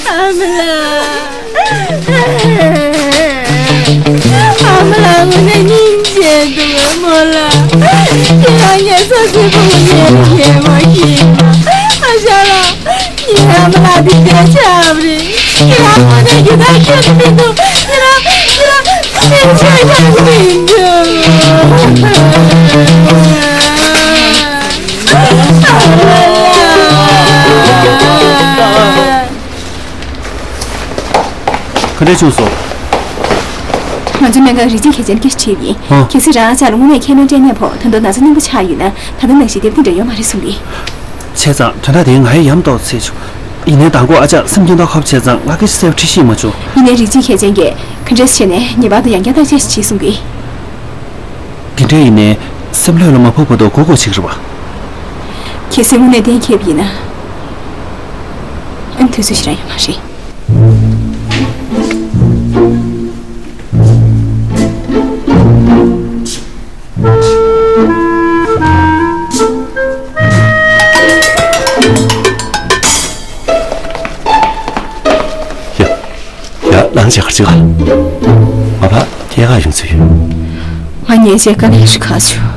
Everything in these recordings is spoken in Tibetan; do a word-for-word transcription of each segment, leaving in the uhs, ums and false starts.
ཨ་མ་ལགས། ཨ་མ་ལགས་དངོས་གནས་སྙིང་རྗེ་འདུག་མོ་ལགས། ཁྱེད་རང་ངའི་ས་སྲིན་བུ་མོ་ཉལ་ཉལ་མ་ཤེས། ཨ་ཞང་ལགས། ངའི་ཨ་མ་ལགས་འདི་འདྲ་ཆགས་པ་རེད། ཁྱེད་རང་དངོས་གནས་རྒྱུ་ནོར་ཁྱོན་ནས་མི་འདུག་ཁྱེད་རང་ཁྱེད་རང་སེམས་ཆུང་ཆུང་མི་འདུག་ག་འདྲ་བྱུང་སོང་། ང་ཚོའི་སྨན་ཁང་རིགས་གཅིག་མཁས་ཅན་སྐད་ཆ་དྲིས་པ་ཡིན། ཨ། གལ་སྲིད་རང་ཨ་ཅག་ལ་དངོས་གནས་མཁལ་མའི་སྐྲན་ནད་ཕོག་ད་དུང་ན་ཚ་རྙིང་པ་ཆགས་ཡོད་ན་ད་ལྟ་ནང་བཞིན་སྡེབ་ཀྱི་འདྲ་ཡོད་མ་རེད་གསུངས་པས། བྱས་ཙང་དོན་དག་དེ་ང་ཡང་ཡ་མཚན་ཏོག་ཙམ་བྱུང་། ཡིན་ནའི་དང་པོ་ཨ་ཅག་སེམས་སྐྱོན་ཐོག་ཁ་པོ་བྱས་ཙང་ང་སྐད་ཆ་གསལ་པོ་དྲིས་ཤེས་མ་བྱུང་། ཡིན་ནའི་རིགས་གཅིག་མཁས་ཅན་གྱིས་ག་འདྲས་བྱས་ནས་ངེས་པར་དུ་ཡང་བསྐྱར་བརྟག་དཔྱད་ཞིག་བྱེད་གསུང་གི། དེ་འདྲ་ཡིན་ནའི་སེམས་ལྷོད་ལ་མ་ཕོག་བར་དུ་སྒུག་དགོས་ཅིག་རེད་བ། གལ་སྲིད་དངོས་གནས་གཏན་འཁེལ་བ་ཡིན་ན། ཨ་ནི་དུས་ཚོད་ཞིག་རང་ཡོད་མ་རེད། ཡ། ཡ་ལངས་བྱས་གར་ཅིག་ག་མ་ཕ་སྐྱེས་ཀ་ཡོང་ཚོད་ཡོད། ང་ཉལ་བྱས་དཀའ་ལས་ཤིག་ཁག་བྱུང་།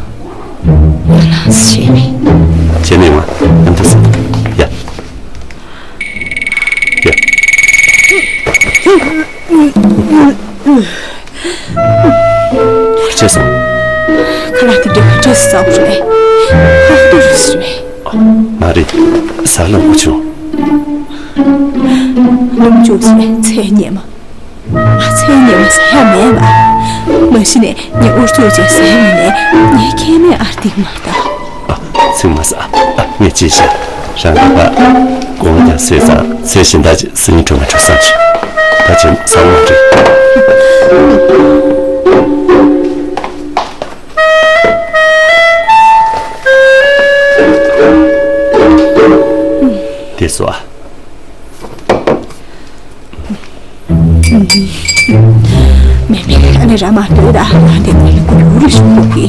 ཡ་ལངས་བྱས་མེད། བྱས་མེད་ང་ཡང་ཐུག་སོང་། ཡ། ཡ། གར་བྱས་སོང་། ཁ་ལག་དེ་འདྲ་ག་འདྲས་སེ་ཟ་དགོས་རེད། ཁ་ལག་ཏུ་རུ་ཟེར་བས། མ་རེད། ཟ་ལ་མགོ་ཆུ། སྣུམ་བཅུག་བྱས་ཚལ་ཉལ་མ། ཨ་ཚལ་ཉལ་མ་ཟ་ཡག་མེད་པ། མ་གཞི་ནས་ངས་ཨུ་ཚུགས་བྱས་ཟས་ཡིན་ནས་ངའི་མཁལ་མས་ཨར་སྡིགས་མ་ད། ཚིག་མ་ཟ། ཨ་ངས་ཅི་བྱ། རང་གི་ཕ། དགོང་ཀྱང་ཟས་ཙང་ཚེ་གཞན་དག་ཅིག་སི་ཉིན་གྲོན་མ་འགྲོ་བསམ་བྱུང་། ད་ཅི་ཟ་མ་འགྲིག་དེ་སོ་ཨ། མེ་མེ་ཨ་ནི་ར་མ་སྡོད་ད་ང་དེ་ནས་ཡུ་རུ་ཞུ་གི།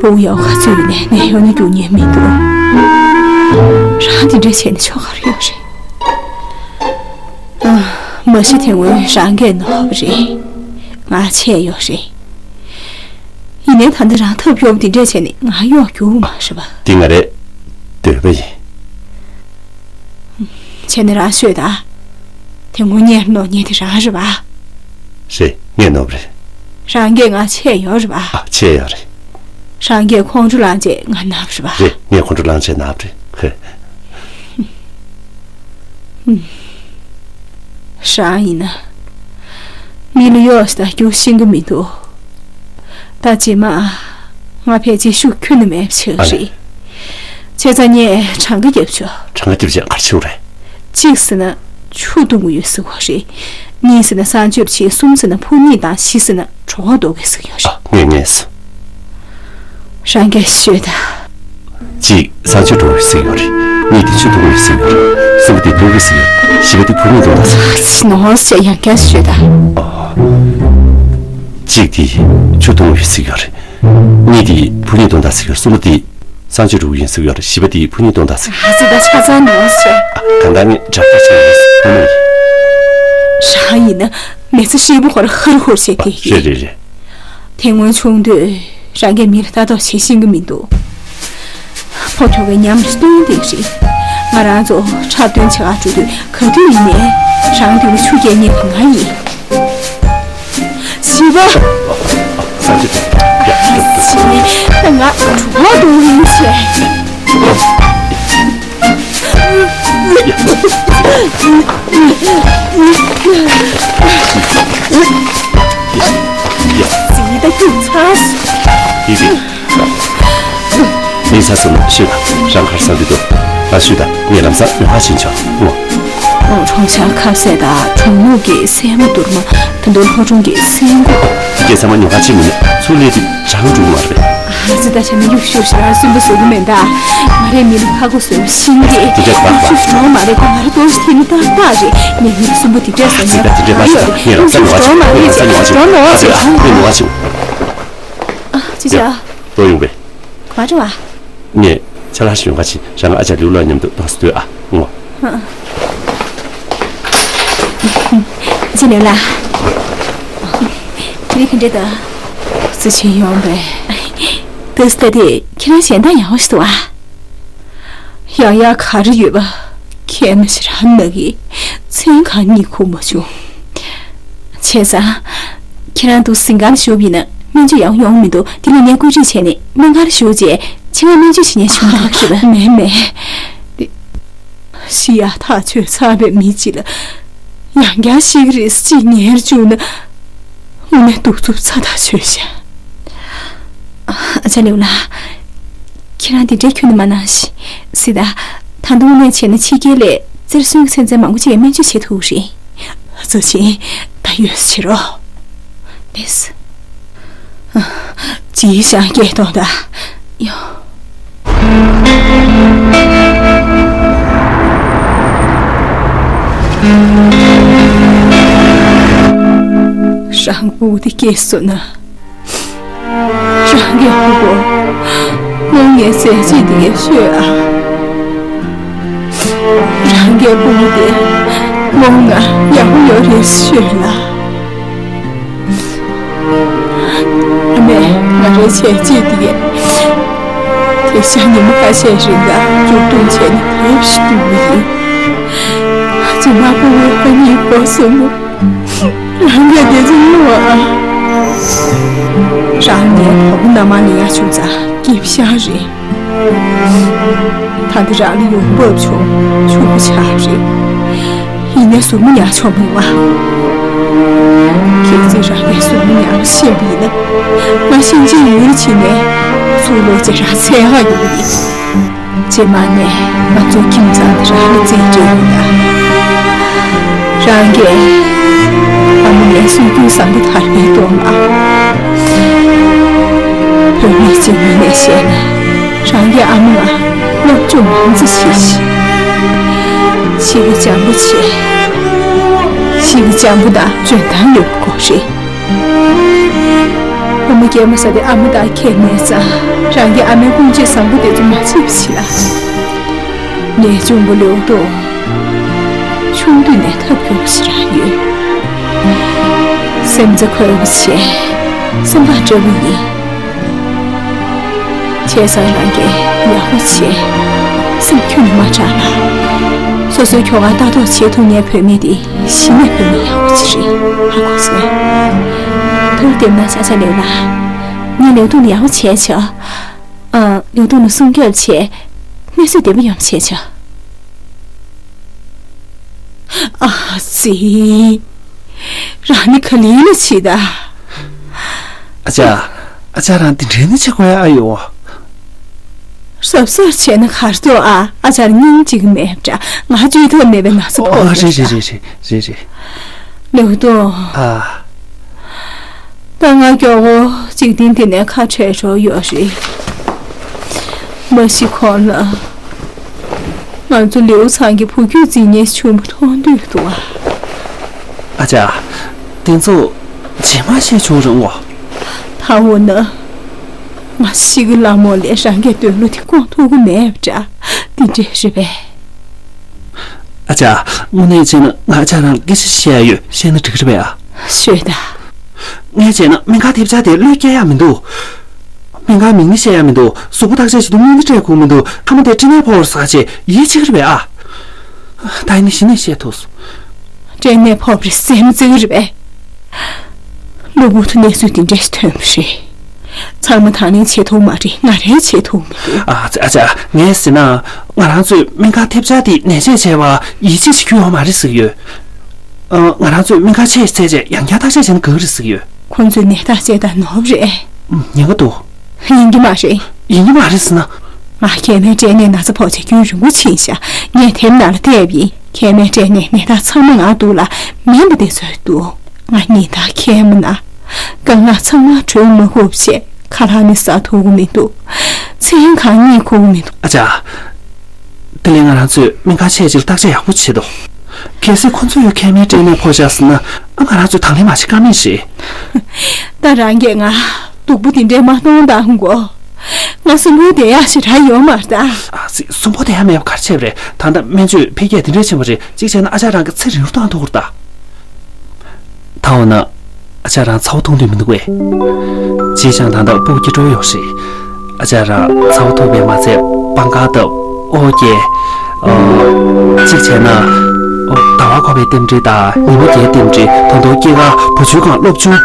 བུ་ཡོ་ག་ཚོད་ཡིན་ནས་ནས་ཡོང་ན་རྒྱུག་ཉན་མི་འདུག་རང་དེ་འདྲ་བྱས་ནས་ཆོག་ག་རེ་ཡོད་རེད། ཨ། མ་གཞི་དེ་སྔོན་རང་གིས་ནོར་བ་རེད། ང་ཆད་ཡོད་རེད། ཡིན་ནའི་ད་ལྟ་རང་ཐབས་སྐྱོ་པོ་འདི་འདྲས་བྱས་ནས་ང་གཡོག་རྒྱུག་མ་རེད་པ། འདི་ང་རེད། འདོད་པ་ཡིན། བྱས་ན་རང་ཤོད་ད། དེ་སྔོན་གཉེར་ནོར་ཉེས་དེ་རང་རེད་པ། རེད། ངས་ནོར་བ་རེད། རང་གིས་ང་ཆད་ཡོད་རེད་པ། ཨ་ཆད་ཡོད་རེད། རང་གིས་ཁོང་ཁྲོ་ལངས་རྗེས་ང་ནག་པ་རེད་པ། རེད། ངས་ཁོང་ཁྲོ་ལངས་རྗེས་ནག་པ་རེད། ཧེ། རང་ཡིན་ན། མི་ལ་གཡོག་ཞིག་དང་རྒྱུག་ཤེས་ཀྱི་མི་འདུག་ད་རྗེས་མ། ང་ཕལ་ཆེར་ཤུགས་ཁྱོན་ནས་མེད་པ་བྱེད་ཀྱི་རེད། བྱས་ཙང་ངས་གྲངས་ཀ་བརྒྱབ་ཆོག་གྲངས་ཀ་བརྒྱབ་བྱས་ག་རེ་བྱེད་དགོས་རེད། གཅིག་ཟེར་ན། ཆུ་འཐུང་གི་ཡོད་ཟེར་བ་རེད། གཉིས་ཟེར་ན་གསང་སྤྱོད་བྱེད། གསུམ་ཟེར་ན་ཕོ་ཉིད་དང་། བཞི་ཟེར་ན་གྲོད་ཁོག་ལྟོགས་གི་ཟེར་གྱི་ཡོད་རེད། ངས་ངས། རང་གིས་ཤོད་ད། གཅིག་གསང་སྤྱོད་འགྲོ་གི་ཟེར་གྱི་ཡོད་རེད། གཉིས་དེ་ཆུ་འཐུང་གི་ཟེར་གྱི་ཡོད་རེད། གསུམ་པ་དེ་ལྟོགས་གི་ཟེར་གྱི་ཡོད་རེད། བཞི་པ་དེ་ཕོ་ཉིད་ལྟོགས་ད་ཟེར་གྱི་ཡོད་རེད། ནོར་ཟེར་ཡང་བསྐྱར་ཤོད་ད། གཅིག་དེ་ཆུ་འཐུང་གི་ཟེར་གྱི་ཡོད་རེད། གཉིས་དེ་ཕོ་ཉིད་ལྟོགས་ད་ཟེར་གྱི་ཡོད་རེད། གསུམ་པ་དེ། གསང་སྤྱོད་འགྲོ་གི་ཡིན་ཟེར་གྱི་ཡོད་རེད། བཞི་པ་དེ་ཕོ་ཉིད་ལྟོགས་ད་ཟེར་གྱི། ཨ་ཙི་ད་ཆ་ཚང་ནོར་ཟེར། ཨ་གང་ལྟར་ངས་འདྲ་པར་བྱས་ཡོད་ཟེར་ནི་ཡིན། རང་ཡིན་ན་མི་ཚེ་ཧྲིལ་པོ་ཁོ་ར་ཧུར་ཧུར་བྱས་བསྡད་ཀྱི། རེད་རེད་རེད། དེ་སྔོན་ཆུང་དུས་རང་གིས་མི་ལ་ལྟ་རྟོག་བྱེད་ཤེས་ཀྱི་མི་འདུག་ཕོ་ཁྱོ་གའི་ཉམས་རེ་སྟོན་བསྡད་ཀྱི་རེད། ང་རང་ཚོ་འཁྲབ་སྟོན་བྱེད་ག་འགྲོ་དུས་ག་དུས་ཡིན་ནའི་རང་མདུན་ལ་ཆུ་རྐྱལ་མཁན་དེ་ང་ཡིན། བཞི་པ། ས་ཆུ་དེ། ཡ། ང་གྲོད་ཁོག་ལྟོགས་ཡིན་བྱས། ཡ། ཡ། ཡ། ཟིན་ད་ཁྱུག་ཚར། ཡི་གེ། ཡིན་ས་སོང་ན་ཤོད་དང་། རང་གར་ས་འདི་འདུག་ད་ཤོད་དང་། ངས་ལམ་སང་ཉོ་ཁ་ཕྱིན་ཆོག་ངོ་། གྲོང་ཆག་ཁ་ཟས་དང་གྲོང་ནུབ་ཀྱི་སྲན་མ་དུར་མ། ད་དུང་ལྷོ་གྲོང་གི་སྲན་གོ། དེ་གས་ཚང་མ་ཉོ་ཁ་ཕྱིན་མི་ཉན། ཚུར་སླེབས་དུས་གྲང་འགྲོ་གི་མ་རེད། ང་ཚོ་ད་བྱས་ན་གཡུག་ཞུགས་ཤིག་རང་སུན་པོ་བཟོ་གི་མེད་ད། ང་རའི་མི་ལ་ཁ་ཁོ་བཟོས་པ་ཤིང་རེད། དེ་འདྲ་མ་གཡུག་ཞུགས་བྱུང་མ་རེད་ད། ང་ར་ཏོག་ཞིག་དེ་ནི་ཏག་ཏག་རེད། ངས་མི་ལ་སུན་པོ་དེ་འདྲས་བཟོ་ཉན་ད་དེ་འདྲ་མ་ཡོད་རེད། གཡུག་ཞུགས་བྱུང་མ་རེད། ཅེས་བྱུང་མ་རེད། ཅེས་བྱུང་མ་རེད། ཨ་ཅེ་ཅེ། ཨ། ཅེ་ཅེ། ཨ། ཏོ་ཡོང་པས། ག་པར་འགྲོ་བ། ངས་ཆ་ལག་ཞིག་ཡོང་ག་ཕྱིན། རང་ཨ་ཅག་ལིའུ་ལགས་མཉམ་དུ་ཏོག་ཙམ་སྡོད་ཨ། ངོ་། ཨ་ཅག་ལིའུ་ལགས། དེ་རིང་ག་འདྲ་འདུག་ཙི་ཆེན་ཡོང་པས། ཏོག་ཙམ་ལྟ་དུས་ཁྱེད་རང་གཞན་དང་ཡག་པོ་ཞིག་འདུག་ཨ། ཡག་ཡག་ག་རེ་ཡོད་པ། ཁྱེད་མ་ཤི་རང་ན་གི་མཚན་གང་གཉིད་ཁུག་མ་བྱུང་། བྱས་ཙང་། ཁྱེད་རང་འདུག་སེ་ག་ལ་བཞུགས་པ་ཡིན་ན་སྨན་བཅོས་ཡག་ཡོང་མི་འདུག་དེ་ལ་ངས་བཀོད་སྒྲིག་བྱས་ནས་སྨན་ཁང་ལ་བཞུགས་རྗེས་ཕྱི་ངར་སྨན་བཅོས་བྱེད་ཉན་བྱུང་ཐག་གི་རེད་པ། མེད་མེད། ཤི་ཡག་ཐག་ཆོད་ཚར་བའི་མི་གཅིག་ལ་ཡང་བསྐྱར་ཤི་གི་རེད་ཅེས་ཉེར་བཅུག་ན། དངོས་གནས་གདུག་རྩུབ་ཚ་ཐག་ཆོད་ཤག་ཨ་ཅག་ལེའུ་ལགས། ཁྱེད་རང་འདི་འདྲའི་ཁྱོན་ནས་མ་གནང་ཞིག་ཟེར་ད། ད་དུང་ནས་བྱས་ན་ཕྱི་རྒྱལ་ལས་རྩེར་སོན་གྱི་ཚན་རྩལ་མང་པོ་ཅིག་སྨན་བཅོས་བྱེད་ཐུབ་རེད། གཙོ་ཆེ། ད་ཡོད་ཕྱིར་རོ། ལེས། ཅིའི་ཤང་སྐད་གཏོང་ད། ཡོ། ཧྲང་ཀུའུ་དེ་སྐྱེས་སོང་ན། རང་གི་ཕྲུ་གུ་མོ་ངའི་མཛད་རྗེས་དེ་གས་ཤོད་ཨ། རང་གི་ཕྲུ་གུ་དེ་མོ་ང་ཡག་པོ་ཡོད་རེད་ཤོད་ལ། ཨ་མས་ང་རའི་བྱས་རྗེས་དེ་གས་དེ་ཤ་ཉི་མ་ཁ་ཤས་རིང་ལ་མཇུག་སྡོམ་བྱས་ནས་དེབ་ཞིག་བསྐྲུན་པ་ཡིན། རྗེས་མ་ཕྲུ་གུའི་ཕ་ཡུལ་སྐོར་གསུམ་པོ། རང་གིས་དེ་ཚོ་མྱོང་བ། རང་ངའི་གྲོགས་པོ་མནའ་མ་ལེན་ཡག་བྱུང་ཙང་སྐྱིད་ཤང་རེད། ད་ལྟ་རང་ལ་ཡོང་འབབ་ཆུང་ཆུང་པོ་ཆགས་རེད། ཡིན་ནའི་ཟུར་མོ་ཉར་ཆོག་མི་འདུག་ཨ། གལ་སྲིད་རང་གིས་ཟུར་མོ་ཉར་ཤེས་པ་ཡིན་ན། ང་གཤིན་རྗེའི་ཡུལ་ཕྱིན་ནས་ཚུར་ལོག་རྗེས་རང་འཚོལ་ཡག་ཡོང་གི་ཡིན། རྗེས་མ་ནས་ང་ཚོའི་ཁྱིམ་ཚང་དེ་རང་ལ་བརྩི་འཇོག་ཡིན་ད། རང་གིས་ཨ་མ་ངའི་གསོ་རྒྱུའི་བཟང་པོ་དར་བའི་དོན་ལ། བུད་མེད་ཅིག་ངོས་ནས་བཤད་ན། རང་གིས་ཨ་མ་ལ་སློབ་སྦྱོང་མང་ཙམ་བྱེད་ཤིག་གཤིས་ཀ་འཇམ་པོ་བྱེད། གཤིས་ཀ་འཇམ་པོ་དང་འཇོན་ཐང་ཡོད་པ་དགོས་རེད། ཨ་མ་སྐྱེས་མ་ས་དེ་ཨ་མ་དང་ཁྱད་མེད་ཙང་རང་གི་ཨ་མའི་སྤུན་མཆེད་བཟང་པོ་དེ་ཚོ་མ་བརྗེད་པ་བྱེད་ལ། ངའི་གཅུང་པོ་ལེའུ་ཏུང་། ཆུང་དུས་ནས་ཐབས་སྐྱོ་པོ་ཞིག་རང་ཡོད། སེམས་རྩ་འཁོལ་བ་བྱས། སེམས་པ་སྐྱོ་པོ་ཡིན། བྱས་ཙང་རང་གིས་ཡག་པོ་བྱས། སེམས་ཁྱོན་ནས་མ་དྲག་ལ། སོ་སོའི་ཁྱོ་ག་ལྟ་རྟོག་བྱེད་ཐུབ་མཁན་བུད་མེད་དེ། གཞི་ནས་བུད་མེད་ཡག་པོ་ཅིག་རེད། ཧ་གོ་སོང་། ཐུགས་བདེ་ན་ཆ་ཆ་ལེའུ་ལགས། ངས་ལེའུ་ཏུང་ལ་ཡག་པོ་བྱས་ཆོག་ཨ། ལེའུ་ཏུང་ལ་སྲུང་སྐྱོབ་བྱས། གནས་ཚུལ་བདེ་པོ་ཡོང་བྱས་ཆོག་ཨ་ཙི། རང་ནི་ག་ལེ་ལ་བྱེད་ད། ཨ་ཅག་ཨ་ཅག་རང་འདི་འདྲའི་ནི་བྱེད་དགོས་ཡ་ཨ་ཡོ། གཟབ་གཟབ་བྱས་ན་གར་ཐོག་ཨ། ཨ་ཅག་སྙིང་གཅིག་མེད་འདྲ། ང་བཅོས་ཐབས་མེད་པའི་ན་ཚ་ཕོག་ཨ། རེད་རེད་རེད་རེད་རེད་རེད། ལེའུ་ཏུང་། ཨ། ད་ང་མགྱོགས་པོ་འཇིག་རྟེན་འདི་ནས་ཁ་བྲལ་འགྲོ་ཡོད་རེད། མ་གཞི་ཁོང་ལ་ང་ཚོ་ལེའུ་ཚང་གི་བུ་རྒྱུད་འཛིན་མཁན་བྱུང་བ་མཐོང་འདོད་འདུག་ཨ། ཨ་ཅག་དེ་ཚོ་རྗེས་མ་བཤད་ཆོག་རུང་ངོ་། ད་འོ་ན། ང་གཤིས་ཀ་སླ་མོ་ལས་རང་གི་འདོད་བློ་དེ་སྐོང་ཐུབ་ཀྱི་མེད་པ་འདྲ། འདི་འདྲས་རེད་པས། ཨ་ཅག་དངོས་གནས་བྱས་ན་ང་ཅག་རང་སྐད་ཆ་བཤད་ཡ་ཡོད། བཤད་ན་འགྲིག་གི་རེད་པས་ཨ། ཤོད་ད། ངས་བྱས་ན་སྨན་ཁང་ཐེབས་ཆག་དེ་བློས་སྐྱེལ་ཡ་མི་འདུག་སྨན་ཁང་མིང་ནི་བཤད་ཡ་མི་འདུག་གཟུགས་པོ་བརྟག་དཔྱད་བྱེད་དུས་དངུལ་ནི་སྤྲད་དགོས་མི་འདུག་ཐ་མ་དེ་སྐྲན་ནད་ཕོག་པ་རེད་ཟེར་བྱས་ཡིད་ཆེས་ཀྱི་རེད་པས་ཨ། ད་ཡིན་ན་གཞི་ནས་བཤད་ཐུབ་སོང་། སྐྲན་ནད་ཕོག་པ་རེད་ཟེར་མི་བརྩི་གི་རེད་པས། གློ་བུར་དུ་གནས་ཚུལ་འདི་འདྲས་ཐོན་པ་རེད། ཚང་མ་དང་ལེན་བྱེད་ཐུབ་མ་རེད། ང་རང་བྱེད་ཐུབ་མི་འདུག་ཨ་ཙི་ཨ་ཙི། ངས་ཟེར་ན། ང་རང་ཚོས་སྨན་ཁང་ཐེབས་ཆག་དེ་ནད་དཔྱད་བྱས་པ་ཡིད་ཆེས་བྱེད་རྒྱུ་ཡོད་མ་རེད་ཟེར་གྱི་ཡོད། ཨ། ང་རང་ཚོས་སྨན་ཁང་ཆེད་བཙལ་བྱས་ཡང་བསྐྱར་བརྟག་དཔྱད་བྱས་ན་དགའ་གི་རེད་ཟེར་གྱི་ཡོད། ཁོང་ཚོས་ནད་བརྟག་དཔྱད་དང་ནོར་བ་རེད། ཉེན་ཁ་འདུག་ཡིན་གྱི་མ་རེད། ཡིན་གྱི་མ་རེད་ཟེར་ན། ང་མཁལ་མའི་སྐྲན་ནད་ན་ཚ་ཕོག་བྱས་རྒྱུན་རིང་པོ་ཕྱིན་ཤག་ངས་དེབ་ནང་ལ་བལྟས་པ་ཡིན། མཁལ་མའི་སྐྲན་ནད་ནད་རྟགས་ཚང་མ་ང་འདུག་ལ་མིན་པ་དེ་ཚོ་འདུག་ང་ཉིན་ལྟར་མཁལ་མ་ན། དཀར་ནག་ཚང་མ་གྲོལ་མ་ཐུབ་བྱས་ ཁ་ལག་ནི་ཟ་ཐུབ་ཀྱི་མི་འདུག་མཚན་གང་རྙེད་ཁུག་གི་མི་འདུག་ཨ་ཅག་དེ་ལས་ང་རང་ཚོས་སྨན་ཁང་ཆེད་ཅིག་བརྟག་དཔྱད་ཡག་པོ་བྱེད་དོ། གལ་སྲིད་ཁོ་ཚོས་མཁལ་མའི་སྐྲན་ནད་ཕོག་བཞག་ཟེར་ན། ཨ། ང་རང་ཚོས་དང་ལེན་མ་བྱེད་ཀ་མེད་རེད། ད་རང་གིས་ང་སྡུག་པོ་དེ་འདྲས་མ་གཏོང་དང་གོ། ང་གསོན་པོ་བསྡད་ཡག་ཞེ་དྲག་ཡོད་མ་རེད་ད། ཨ་ཙི། གསོན་པོ་བསྡད་ཡག་མེད་པ་ག་རེ་བྱས་པ་རེད། ད་ལྟ་སྨན་བཅོས་འཕེལ་རྒྱས་དེ་འདྲས་ཕྱིན་པ་རེད། གཅིག་བྱས་ན་ཨ་ཅག་རང་གི་ཚེ་རིང་རུ་བཏང་ཐུབ་ཀྱི་རེད་ད། ད་འོ་ན། ཨ་ཅག་རང་ཚ་བོ་འཐུང་འདོད་མི་འདུག་གས། བྱས་ཙང་ད་ལྟ་སྤུ་གུ་སྐྱེ་འགྲོ་ཡོད་རེད། ཨ་ཅག་རང་ཚ་བོ་འཐུང་བས་མ་ཚད་པང་ཁ་བཏབ། ཨོ་ཀེ། ཨོ། གཅིག་བྱས་ན། ཨོ། ཟླ་བ་འཁོར་བའི་རྟེན་འབྲེལ་དང་ཉི་མ་རྒྱལ་རྟེན་འབྲེལ། ད་དུང་སྐྱེས་སྐར་བུ་བཅོལ་ཁང་སློབ་ཆུང་།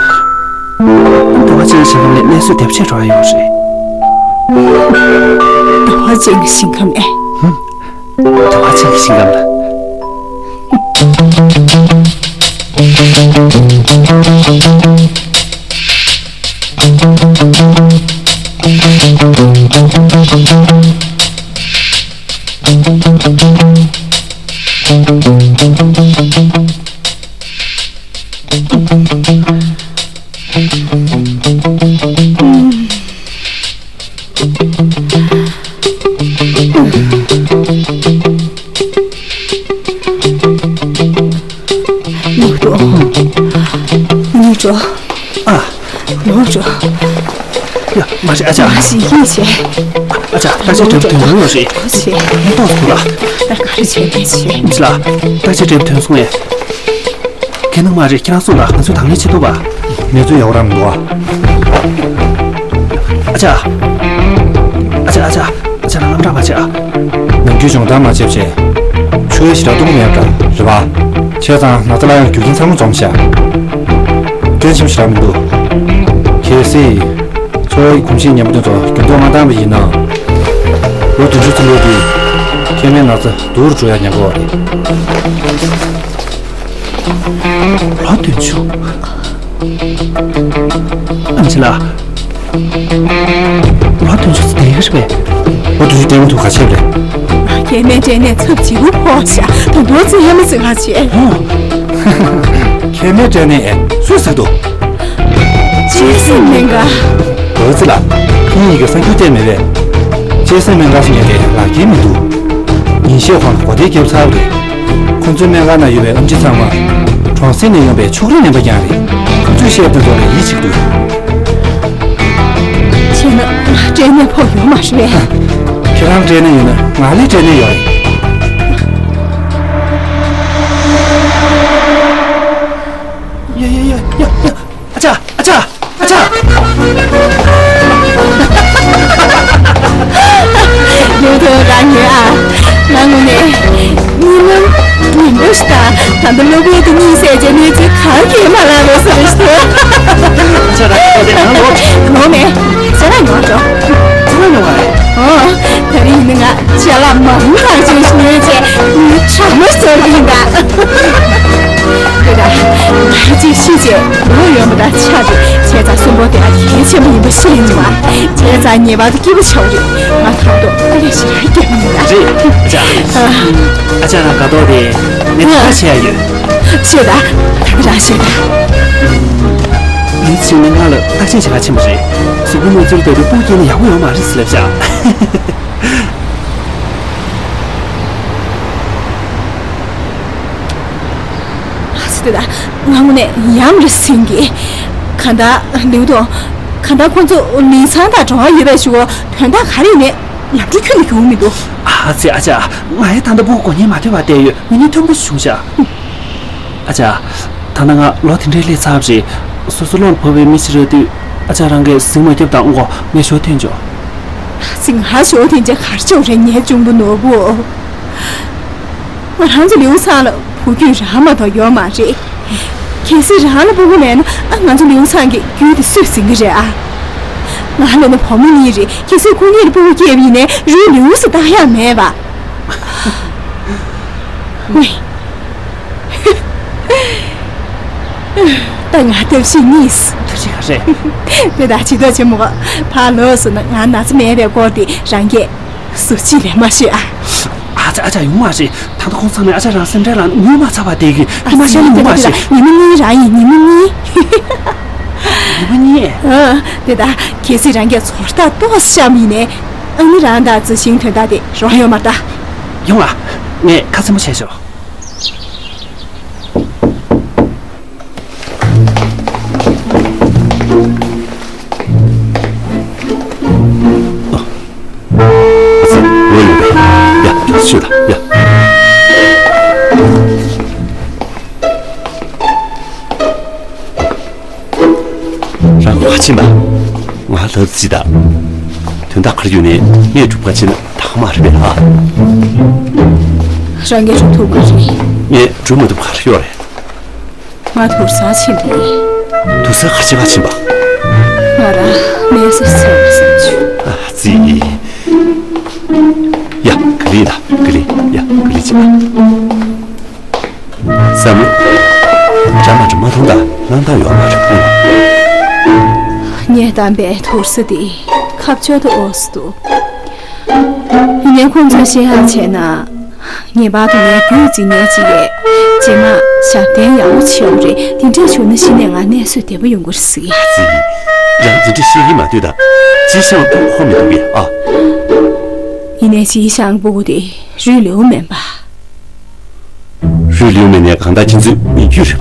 ཟླ་བ་ཅན་ཞིང་ཁམས་ལས་གནས་སྲོལ་དེབ་ཆེད་འགྲོ་ཡ་ཡོད་རེད། ཟླ་བ་ཅན་གྱི་ཞིང་ཁམས་ལས། ཧུམ། ཟླ་བ་ཅན་གྱི་ཞིང་ཁམས་ལ། ནུ་འགྲོ། ནུ་འགྲོ། ཨ། ནུ་འགྲོ། ཡ། མ་རེད། ཨ་ཅག་མ་ཞིག་ཡིན་བྱས། ཨ་ཅག་བརྟག་དཔྱད་འབྲས་བུ་ཐོན་སོང་ཡོད་རེད། ཨ་ཅེ། ཏོག་ཙམ་ལ། ད་ག་རེ་བྱས་ནས་བྱས། ཅི་ལ། བརྟག་དཔྱད་འབྲས་བུ་ཐོན་སོང་ངས། གལ་ནི་མ་རེད། ཁྱེད་རང་གསུངས་ལ་ང་ཚོས་དང་ལེན་བྱེད་ཐུབ་པ། གནས་ཚུལ་ཡག་པོ་རང་མི་འདུག་ཨ། ཨ་ཅག་ཨ་ཅག་ཨ་ཅག་ཨ་ཅག་རང་དངངས་སྐྲག་མ་བྱེད་ཨ། ནམ་རྒྱུན་སྦྱོང་བརྡར་མ་བྱེད་བྱས། ཆུ་ཡ་ཞེ་དྲག་བཏུང་གི་མེད་པ་འདྲ་རེད་པ། བྱས་ཙང་ན་ཚ་ལ་ཡང་རྒྱུ་རྐྱེན་ཚང་མ་འཛོམས་ཤག་སྐྱོན་ཆེན་པོ་ཞེ་དྲག་མི་འདུག་གལ་སྲིད། འཚོ་བའི་གོམས་གཤིས་ཉམས་པོ་དེ་ཚོ་འགྱུར་ལྡོག་མ་བཏང་བ་ཡིན་ན། ལོ་བདུན་ཅུ་ཙམ་ལོག་དུས། མཁལ་མའི་ན་ཚ་སྡུག་རུ་འགྲོ་ཡ་ཉེན་ཁ་ཡོད་རེད། ལོ་བདུན་ཅུ། ཨམ་ཆི་ལགས། ལོ་བདུན་ཅུ་ཙམ་བསྡད་ཀྱི་རེད་པས། ལོ་བདུན་ཅུ་བསྡད་མི་ཐུབ་ག་བྱས་པ་རེད། མཁལ་མའི་སྐྲན་ནད་ཚབས་ཆེ་རུ་ཕོག་ཤག་ད་དུང་ཚེ་ཧེ་མ་ཚེ་ཁ་བྱས། ཧོ། མཁལ་མའི་སྐྲན་ནད་སུས་ཟེར་འདུག་གཅེས་སེམས་སྨན་ཁང་། འོ་ཙི་ལགས། ཁྱེད་གཉིས་ཀྱིས་གསར་འགྱུར་བལྟས་མེད་པས། གཅེས་སེམས་སྨན་ཁང་ཟེར་མཁན་དེ་ལག་འཁྱེར་མི་འདུག་ཉིན་ཤས་གོང་ལ་གོ་བརྡའི་རྒྱབ་ཚར་བ་རེད། ཁོང་ཚོའི་སྨན་ཁང་ན་ཡོད་པའི་ཨེམ་ཆི་ཚང་མ། གྲོང་གསེབ་ནས་ཡོང་པའི་ཕྱུགས་རིགས་ངན་པ་རྐྱང་རེད། ཁོང་ཚོས་བཤད་པ་དེ་ཚོ་ལ་ཡིད་ཆེས་འདུག་བྱས་ན་ང་སྐྲན་ནད་ཕོག་ཡོད་མ་རེད་པས། ཁྱེད་རང་སྐྲན་ནད་ཡོད་ན་ང་ལ་སྐྲན་ནད་ཡོད་རེད། ཡ་ཡ་ཡ་ཡ་ཡ། ཨ་ཅག་ཨ་ཅག་ཨ་ཅག་ལུས་ཐོག་རང་ཉོན་ཨ། ང་དངོས་གནས་གཉིད་ལམ་ངན་པ་ཞིག་དང་། ད་ལྟ་གློ་བུར་དུ་གཉིད་སད་བྱས་གནས་ཚུལ་གང་གིས་མ་ལངས་ལོ་སོ་རེ་ཞིག་ཨ་ཅག་རང་ཁ་ཐོག་དེ་ནང་ལོག་ལོག་མེད། ཅ་ལག་ཉོ་འགྲོ། ཅ་ལག་ཉོ་བ་རེད། ཨོ། ད་རིང་ཡིན་ན་ང་ཅ་ལག་མང་ཐག་ཆོད་ཞིག་ཉོས་བྱས་ངའི་ཁྲག་མ་ཟོར་གྱི་ཡིན་ད། དེ་ད་ང་གཅིག་ཤི་བྱས་ལོ་ཡོད་མ་ད་ཆགས་ཏེ། བྱས་ཙང་གསོན་པོ་དེ་ཨ་གལ་ཆེན་པོ་ཡིན་པ་ཤེས་ཡིན་བ། བྱས་ཙང་ངེས་པར་དུ་སྐྱིད་པོ་བྱ་བ་རེད། ང་ད་དུང་ཨ་ལས་ཞེ་དྲག་སྐྱིད་པོ་ཡིན་ད། རེད། ཨ་ཅག་ཨ་ཅག་རང་དགའ་ཏོག་དེ་ངས་ཐག་བྱས་ཡ་ཡོད། ཤེས་ད། ད་ག་རང་ཤེས་ད། ངའི་ཚེ་ནི་ང་ལ་བརྟག་དཔྱད་བྱེད་ག་ཕྱིན་པ་རེད། གཟུགས་པོ་གནས་ཚུལ་ལྟ་དུས་སྤུ་གུ་སྐྱེས་ན་ཡག་པོ་ཡོད་མ་རེད་ཟེར་ལབ་ཤག་ཨ་ཙི། དེ་ད་ང་དངོས་གནས་ཡ་མ་རེད་ཟིན་གི། གང་ལྟར་ལིའུ་ཏུང་། གང་ལྟར་ཁོང་ཚོ་ལིན་ཚང་དང་འབྲེལ་བ་ཡོད་པའི་གཞུག་གུ་དོན་དག་ག་རེ་ཡིན་ནའི་ལམ་འགྲོ་ཁྱོན་ནས་གྱོང་མི་འདུག་ཨ་ཙི། ཨ་ཅག་ང་ཡང་ད་ལྟ་སྤུ་གུ་དགོས་མཁན་མ་ཐོན་པར་བསྡད་ཡོད། ང་གཉིས་མཐུན་པོ་བྱུང་ཤག་ཨ་ཅག་ད་ནང་ང་ལོ་དེ་འདྲའི་སླེབས་ཚར་བ་རེད། སོ་སོ་བློ་ལ་བབས་པའི་མི་ཞིག་རག་དུས་ཨ་ཅག་རང་གིས་གཟིགས་མ་རྒྱབ་དང་གོ། ངས་ཞོ་འཐེན་ཆོག་ཨ་ཙི། ང་ཞོ་འཐེན་ཆ་ག་རེ་ཆོག་རེད། ངའི་གཅུང་པོ་ནོར་བུ། ང་རང་ཚོ་ལིའུ་ཚང་ལ་བུ་རྒྱུད་རང་མ་གཏོགས་ཡོད་མ་རེད། གལ་སྲིད་རང་ལ་སྤུ་གུ་མེད་ན་ཨ་ང་ཚོ་ལིའུ་ཚང་གི་རྒྱུད་དེ་སུས་འཛིན་གི་རེད་ཨ། ང་ལ་ནི་བུ་མོ་གཉིས་རེད། གལ་སྲིད་ཁོ་གཉིས་ལ་སྤུ་གུ་སྐྱེས་པ་ཡིན་ནའི་རུས་ལིའུ་ཟེར་བཏགས་ཡག་མེད་པ། ཝེ། ད་ང་ཐབས་ཤེས་གཉིས། ཐབས་ཤེས་ག་རེ། དེ་ད་ཇུས་གཏོགས་བྱེད་མོ། ཕར་ལོག་སོང་ན་ང་ན་ཚ་མེད་པའི་སྐོར་དེ་རང་གིས་སུ་གཅིག་ལས་མ་ཤེས་ཨ། ཨ་ཅག་ཨ་ཅག་ཡོང་མ་རེད། ད་ལྟ་ཁོང་ཚང་མས་ཨ་ཅག་རང་སེམས་ཁྲལ་ལ་ངུས་མ་ཚར་བ་བསྡད་ཀྱི། ཨ་ངུས་མ་ཤེས་ན་ངུས་མ་ཤེས། ཉི་མ་གཉིས་རང་ཡིན། ཉི་མ་གཉིས། ཨ་ནི་ཨ་ནི་ཨ་ནི་རང་གིས་ཚོར་ཐག་ཏོག་ཙམ་བཤམས་ཡིན་ནའི། ཨ་ནི་རང་དང་རྩི་ཤིང་དོན་དག་དེ་རོགས་ཡོད་མ་རེད་ད། ཡོང་ཨ། ངས་ཁ་ཚ་པོ་བྱས་ཤོག་ཡ། ཤོད་ད་ཡ། རང་ག་ཕྱིན་པ། ང་ལབ་ཙི་ད། དོན་དག་ག་རེ་ཡོད་ནའི་ངས་སྒྲུབ་ག་ཕྱིན་ན་ད་ག་མ་རེད་པས་ཨ། རང་གིས་སྒྲུབ་ཐུབ་ཀྱི་རེད། ངས་སྒྲུབ་མ་ཐུབ་ག་རེ་ཡོད་རེད། ང་དུར་སར་ཕྱིན་པ་ཡིན། དུར་སར་ག་རེ་བྱེད་ག་ཕྱིན་པ། ང་རང་ནད་གཞི་ཚ་བར་བསམ་བྱུང་། ཨ་ཙི། ཡ། ག་ལེ་ད་ག་ལེ། ཡ་ག་ལེ་བྱེད་པ། བསམ་བློ། འདྲ་མ་འདྲ་མ་མཐོང་ད་སྣང་དག་ཡོད་མ་རེད་ཨང་། ངས་བདམས་པའི་དུར་ས་འདི་ཁ་བཅོ་ཏོ་འོ་སི་འདུག་ཡིན་ནའི་ཁོང་ཚོས་བཤད་ཡག་བྱས་ན། ངེས་པར་དུ་ངའི་རྒྱུད་འཛིན་མཁན་ཅིག་གིས་རྗེས་མ་ཞབས་བརྟན་ཡག་པོ་བྱེད་ཡོང་རེད། དེ་འདྲས་བྱུང་ན་གཞི་ནས་ང་གནས་ཚུལ་བདེ་པོ་ཡོང་གི་རེད་ཟེར་གི། ཙི། རང་དེ་འདྲས་བཤད་ཀྱི་མ་སྡོད་ད། ཅི་ཤང་ཁོ་མི་འདུག་གས་ཨ། ཡིན་ནའི་ཅི་ཤང་སྤུ་གུ་དེ་རུས་ལེའུ་མིན་པ། རུས་ལེའུ་མིན་ནའི་གང་ལྟར་ཁྱེད་ཚོའི་མི་རྒྱུད་རེད་པ།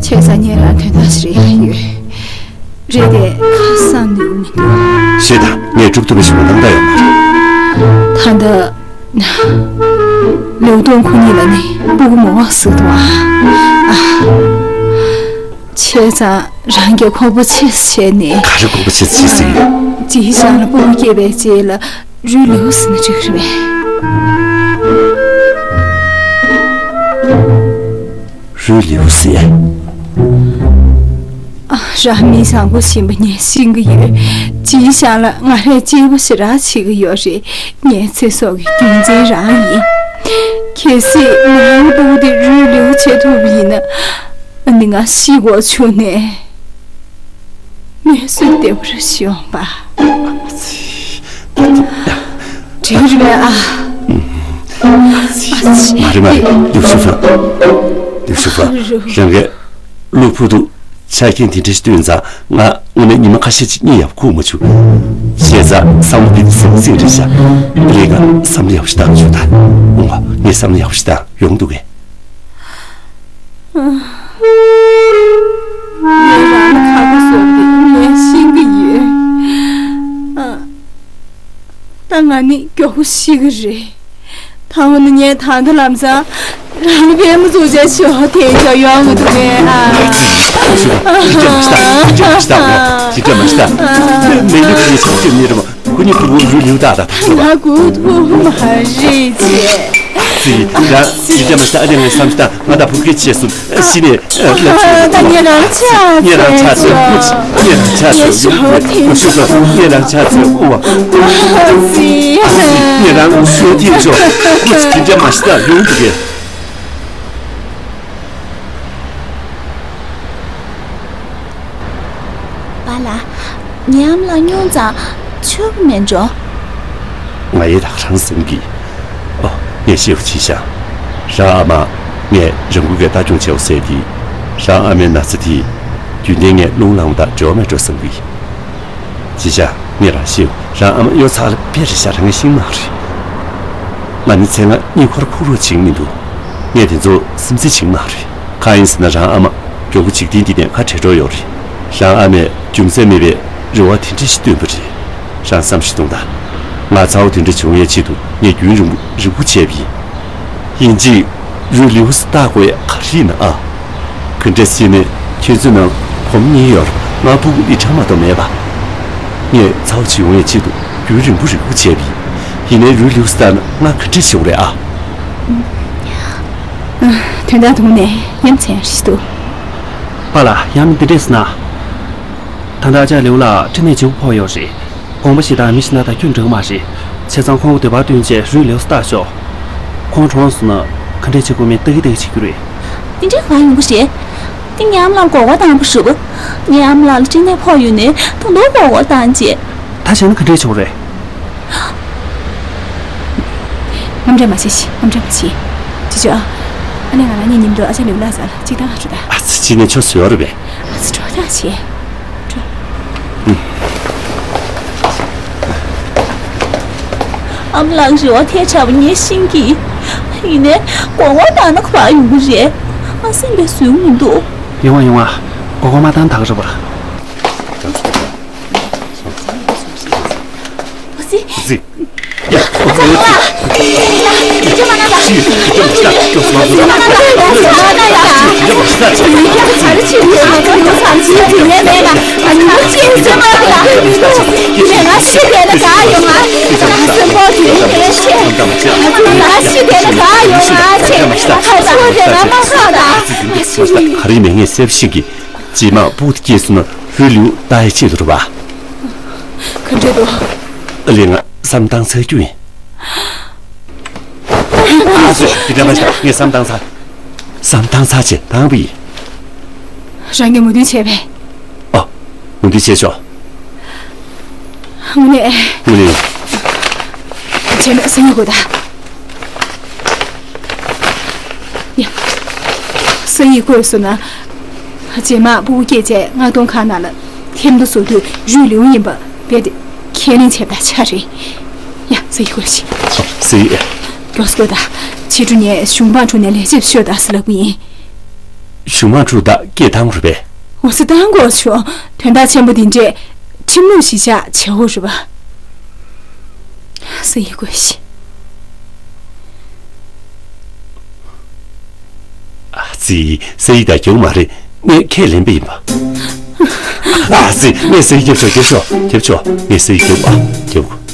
བྱས་ཙང་ངས་རང་དོན་དག་ཞིག་རེ་ཡག་ཡོད། རེད་དེ་ཁ་སང་ནུས་མི་འདུག་ཞེས་དང་ངས་སྒྲུབ་ཐུབ་པ་ཞིག་མ་གཏོགས་ཡོད་མ་རེད། ད་ལྟ་ལེའུ་སྟོང་ཁོ་གཉིས་ལ་ནི་སྤུ་གུ་མང་བ་ཟིག་འདུག་ཨ། ཨ། བྱས་ཙང་རང་གིས་ཁོག་པ་ཆེ་བྱས་ནས། ག་རེ་ཁོག་པ་ཆེ་བྱས་ཟིག་ཅི་ཞང་ལ་སྤུ་གུ་སྐྱེས་པའི་རྗེས་ལ་རུས་ལེའུ་ཟེར་ན་འགྲིག་གི་རེད་པས། རུས་ལེའུ་ཟེར། ཨ། རང་མི་བཟང་པོ་ཡིན་པ་ངས་ཤེས་ཀྱི་ཡོད། ཅི་ཞང་ལ་ང་རས་གཅེས་པོ་ཞེ་དྲག་བྱེད་ཀྱི་ཡོད་རེད། ངའི་ཚེ་སྲོག་གི་རྒྱུ་མཚན་རང་ཡིན། གལ་སྲིད་ང་རང་སྤུ་གུ་དེ་རུས་ལེའུ་བྱེད་ཐུབ་པ་ཡིན་ན། ཨ་ནི་ང་ཤི་དགོས་བྱུང་ནས། གནས་ཚུལ་བདེ་པོ་རེ་ཞིག་ཡོང་པ། འགྲིག་རེད་པས་ཨ། མ་རེད་མ་རེད། ལིའུ་ཧྲི་ཧྥང་། ལིའུ་ཧྲི་ཧྥང་། རང་གིས་གློ་བུར་དུ་ཆ་རྐྱེན་དེ་འདྲ་ཞིག་བཏོན་ཙང་ང་དངོས་གནས་ཉི་མ་ཁ་ཤས་ཅིག་གཉིད་ཡག་པོ་ཁུག་མ་བྱུང་། བྱས་ཙང་བསམ་བློ་དེ་ཟང་ཟིང་རེད་ཤག་ལས་ཀ་བསམ་བློ་ཡག་པོ་ཞིག་བཏང་བྱུང་ད། འོང་བ་ངས་བསམ་བློ་ཡག་པོ་ཞིག་བཏང་ཡོང་འདུག་གས། ངས་རང་ལ་ཁ་ཁ་བཟོས་ཏེ་ངས་ཤེས་ཀྱི་ཡོད། ཨ། ད་ང་ནི་མགྱོགས་པོ་ཤི་གི་རེད། ད་འོ་ན་ངས་ད་ལྟ་ལམ་སང་རང་ལ་པད་མ་བཙུགས་བྱས་ཤོག་དེ་ཡང་ཡོང་གི་འདུག་གས་ཨ། ཅི་ཅི་མ་ཤི་ད། ཅི་ཅི་མ་ཤི་ད། ཅི་ཅི་མ་ཤི་ད། མེ་ལུག་གི་ཆ་ཅི་ནི་རེད་མ། ཁོ་གཉིས་ཕྲུ་གུ་རུས་ལེའུ་ཏག་ཏག་ཐུག་ང་སྒུག་ཐུབ་མ་རེད་ཅེས། ཙི། ཡ། ཅི་ཅི་མ་ཤི་ད། ཨ་ནི་ངས་བསམ་ཤི་ད། ང་ད་ཕུག་གེ་ཆེ་སུ་ཤི་ནས་ལབ་ཆོག་ད་ངས་རང་ཆ་ངས་རང་ཆ་ཚོད་ཁུ་ངས་རང་ཆ་ཚོད་ཡོང་ཁུ་ཤུ་ཤུ་ངས་རང་ཆ་ཚོད་ཨུ་བ། ཙི། ངས་རང་ཤོད་ཐེངས་ཆོག་ཁུ་ཅི་ཅི་མ་ཤི་ད་ཡོང་འདུག་གས། པཱ་ལགས། ངའི་ཨ་མ་ལགས་སྙུང་ཙང་ཆོག་གི་མེད་འགྲོ། ང་ཡི་ད་ག་རང་བསམ་གི། ཨོ། ངས་ཤེས་པ་ཅི་ཤག་རང་ཨ་མ་ངས་རང་འགུལ་གྱིས་ལྟ་སྐྱོང་བྱེད་འོ་ཟེར་དེ། རང་ཨ་མའི་ན་ཚ་དེ་རྒྱུན་ལྡན་ངས་རླུང་ལངས་པ་དང་འབྲེལ་བ་མེད་འགྲོ་བསམ་གི། ཅི་ཤག་ངས་རང་ཤེས། རང་ཨ་མ་གཡོ་ཚ་ལ་དཔེ་རེད་ཤག་རང་ངས་ཤེས་མ་རེད། ང་ནི་མཚན་ལྔ་གཉིད་ཁུག་ར་ཁུག་ར་བྱེད་མི་འདུག་ངས་དེ་ཚོ་སེམས་ཁྲལ་བྱེད་མ་རེད། གང་ཡིན་ཟེར་ན་རང་ཨ་མ་མགྱོགས་པོ་འཇིག་རྟེན་འདི་ནས་ཁ་བྲལ་འགྲོ་ཡོད་རེད། རང་ཨ་མས་རྒྱུ་མཚན་མེད་པའི་རེ་བ་དེ་འདྲ་ཞིག་བཏོན་པ་རེད། རང་བསམ་ཤེས་གཏོང་དང་། ང་ཚ་བོ་དེ་འདྲ་བྱུང་ཡས་ཆེད་དུ་ངས་རྒྱུན་རིང་པོ་རེ་སྒུག་བྱས་པ་ཡིན། ཡིན་གཅིག་རུས་ལེའུ་སི་བཏགས་དགོས་ཡ་ག་རེ་ཡིན་ན་ཨ། ག་འདྲས་ཟེར་ནས་ཁྱེད་ཚོའི་ནང་བུ་མོ་གཉིས་ཡོད་རེད། ང་སྤུ་གུ་ལི་ཁྲ་མ་གཏོགས་མེད་པ། ངས་ཚ་བོ་ཅིག་ཡོང་ཡས་ཆེད་དུ་རྒྱུན་རིང་པོ་རེ་སྒུག་བྱས་པ་ཡིན། ཡིན་ནའི་རུས་ལེའུ་སི་བཏགས་ན་ང་ག་འདྲས་བྱེད་དགོས་རེད་ཨ། དོན་དག་དུང་ནས་ཡ་མཚན་རེད་འདུག་པཱ་ལགས་ཡང་འདི་འདྲས་ཟེར་ན། ད་ལྟ་ཨ་ཅག་ལེའུ་ལགས་སྐྲན་ནད་ལྗིད་པོ་ཕོག་ཡོད་རེད། དགོངས་པ་བཞེས་དང་མི་ཤི་ན་ད་ཁྱོད་འགྲིག་མ་རེད། བྱས་ཙང་ཁོང་སྡེ་པར་བསྟུན་བྱས་རུས་ལེའུ་སི་བཏགས་ཤོག་ཁོང་གྲོངས་སོང་ན་ག་འདྲས་བྱེད་དགོས་མིན་ལྟ་གི་ལྟ་གི་བྱེད་རྒྱུ་རེད། དེ་འདྲའི་བ་ཡོང་གི་རེད། དེ་ངའི་ཨ་མ་ལགས་མགོ་སྐོར་བཏང་པ་རེད་པ། ངའི་ཨ་མ་ལགས་ལ་སྐྲན་ནད་ཕོག་ཡོད་ནའི་ད་དུང་མགོ་སྐོར་བཏང་བྱས། ད་བྱས་ན་ག་འདྲས་བྱེད་དགོས་རེད། དངངས་སྐྲག་མ་བྱེད་ཤིག་དངངས་སྐྲག་མ་བྱེད། ཅི་ཅོ་ཨ། ཨ་ནེ་ང་རང་གཉིས་མཉམ་དུ་ཨ་ཅག་ལེའུ་ལགས་ས་ལ་གཅིག་བཏང་ཨ་འགྲོ་ད། ཨ་ཙི་ཅི་ནས་ཆོ་བཟོས་ཡོད་རེད་པས། ཨ་ཙི་འགྲོ་ད་བྱེད། ཨ་མ་ལགས། རེ་བ་ཐལ་ཆགས་པ་ངས་ཤེས་ཀྱི། ཡིན་ནའི་མགོ་སྐོར་བཏང་ན་ག་པར་ཡོང་གི་རེད། ཨ་སེམས་པས་བཟོད་མི་འདུག་ཡོང་བ་ཡོང་བ། མགོ་སྐོར་མ་བཏང་ད་ག་རེད་པ། ཨ་ཙི། ཙི། ཡ། ཙི། ག་རེ་ཡིན་མིན་ངས་གསལ་པོ་ཤེས་ཀྱི། རྗེས་མ་སྤུ་གུ་དེ་སྐྱེས་སོང་ན་རུས་ལེའུ་ལྟ་ཡ་ཆེད་དུ་རེད་པ། ག་འདྲ་འདུག་ཨ་ལས། ང་བསམ་བཏང་ཚར་རྒྱུ་ཡིན། ཨ་སོ། དེ་འདྲ་མ་བྱ། ངས་བསམ་བཏང་ཚར། བསམ་བཏང་ཚར་བྱས་བཏང་པ་ཡིན། རང་གིས་ངོས་འཛིན་བྱས་པས། ཨ། ངོས་འཛིན་བྱས་ཆོག་དངོས་གནས། དངོས་གནས། བྱས་ན་སང་ཉིན་དགོས་ད། ཡ། སང་ཉིན་དགོས་སོང་ན། རྗེས་མ་སྤུ་གུ་སྐྱེས་བྱས་མངགས་གཏོང་ཁང་ནང་ལ་ཐེར་འདོན་བཟོ་དུས་རུས་ལེའུ་ཡིན་པ་རྦད་དེ་ཁས་ལེན་བྱས་པ་དང་ཆ་རེད། ཡ། སང་ཉིན་དགོས་ཤིག་སང་ཉིན། མགྱོགས་སེ་དགོས་ད། ཕྱི་དྲོ་ངས་གཞུང་དམག་ཁྲོད་ནས་ལས་བྱེད་ཤོག་ད་ཟེར་ལབ་ཀྱི་ཡིན། གཞུང་དམག་ཁྲོད་ད་སྐད་བཏང་དགོས་རེད་པས། འོ་ཙི། བཏང་དགོས་བྱུང་། དོན་དག་ཆེན་པོ་འདི་འདྲས་ཁྲིམས་ལུགས་གཞིར་བཞག་བྱེད་དགོས་རེད་པ། སང་ཉིན་དགོས་ཤིག་ཨ་ཙི། སང་ཉིན་ད་རྒྱག་མ་རེད། ངས་ཁས་ལེན་པ་ཡིན་པ། ཨ་ཙི། ངས་སང་ཉིན་རྒྱབ་ཆོག་རྒྱབ་ཆོག་རྒྱབ་ཆོག་ངས་སང་ཉིན་རྒྱབ་ཨ། རྒྱབ། ངས་སང་ཉིན་རྒྱབ་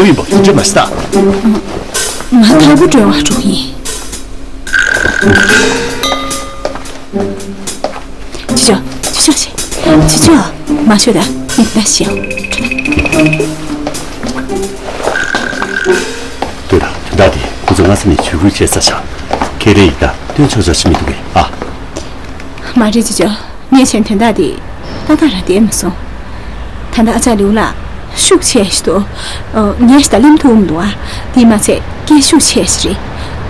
ཡིན་པ་འདྲ་མ་ཤེས་ད། ང་དྭགས་པོ་སྒྲོལ་བ་འགྲོ་གི་ཡིན། ཅི་ཅོ། ཅི་ཅོ་ཅི། ཅི་ཅོ། མ་ཤོད་ད། ངས་ད་ཤེས། ལྟོས་དང་། དོན་དག་དེ་ཁོ་ཚོ་སྔ་ས་ནས་ཇུས་འགོད་བྱས་ཚར་བཞག་ཁེ་རེ་ཡིན་ད་སྟོན་ཆོག་ཆོག་ཅིག་མི་འདུག་གས། ཨ། མ་རེད། ཅི་ཅོ། ངས་བྱས་ན་དོན་དག་དེ་ཏག་ཏག་རང་བསྡད་མ་སོང་། ད་ལྟ་ཨ་ཅག་ལིའུ་ལགས་ཤུགས་ཆེ་ཞིག་འདུག་ཨ། ངས་ད་གླེང་ཐུབ་མི་འདུག་ཨ། དེས་མ་ཚད་སྐད་ཤུགས་ཆེ་ཞིག་རེད།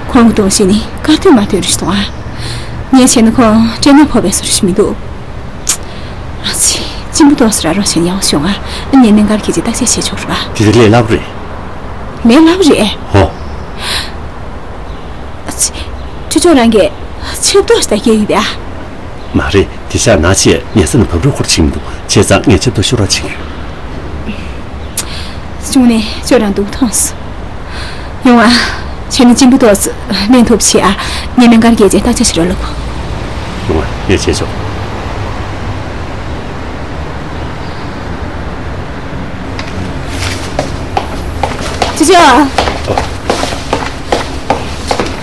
ཁོང་གི་གདོང་ཞེན་ནི་དཀར་ཐོན་མ་ཐོན་རེད་འདུག་ཨ། ངས་བྱས་ན་ཁོང་སྐྲན་ནད་ཕོག་པའི་བཟོ་འདྲ་ཞིག་མི་འདུག་ཨ་ཙི། གཅིན་པ་ཏོག་ཙམ་རག་རོགས་བྱས་ན་ཡག་པོ་ཤོང་ཨ། ངས་སྨན་ཁང་སྐད་ཆ་བརྟག་དཔྱད་བྱེད་ཆོག་རེད་པ། དེ་ལས་སླ་པོ་རེད། ལས་སླ་པོ་རེད། ཧོ། ཨ་ཙི། ཅོ་ཅོ་རང་གིས་ཆབ་ཏོག་ཞིག་ད་སྐྱེལ་ཡོད་པས། མ་རེད། དེ་ཤག་ན་ཆེ་ངལ་ས་ནས་བབས་རོགས་ཁོར་ཕྱིན་མི་འདུག་བྱས་ཙང་ངས་ཆབ་ཏོག་ཤོར་བ་ཕྱིན་ཡོད། བྱུང་ནས་ཅོ་རང་སྡུག་མཐོང་སོང་། ཡོང་ཨ། བྱས་ན་གཅིན་པ་ཏོག་ཙམ་ལེན་ཐུབ་བྱེད་ཨ། ངས་སྨན་ཁང་སྐད་ཆ་བརྟག་དཔྱད་བྱེད་རོགས་ལབ། ཡོང་ཨ། ངས་བྱས་ཆོག་ཅི་ཅོ།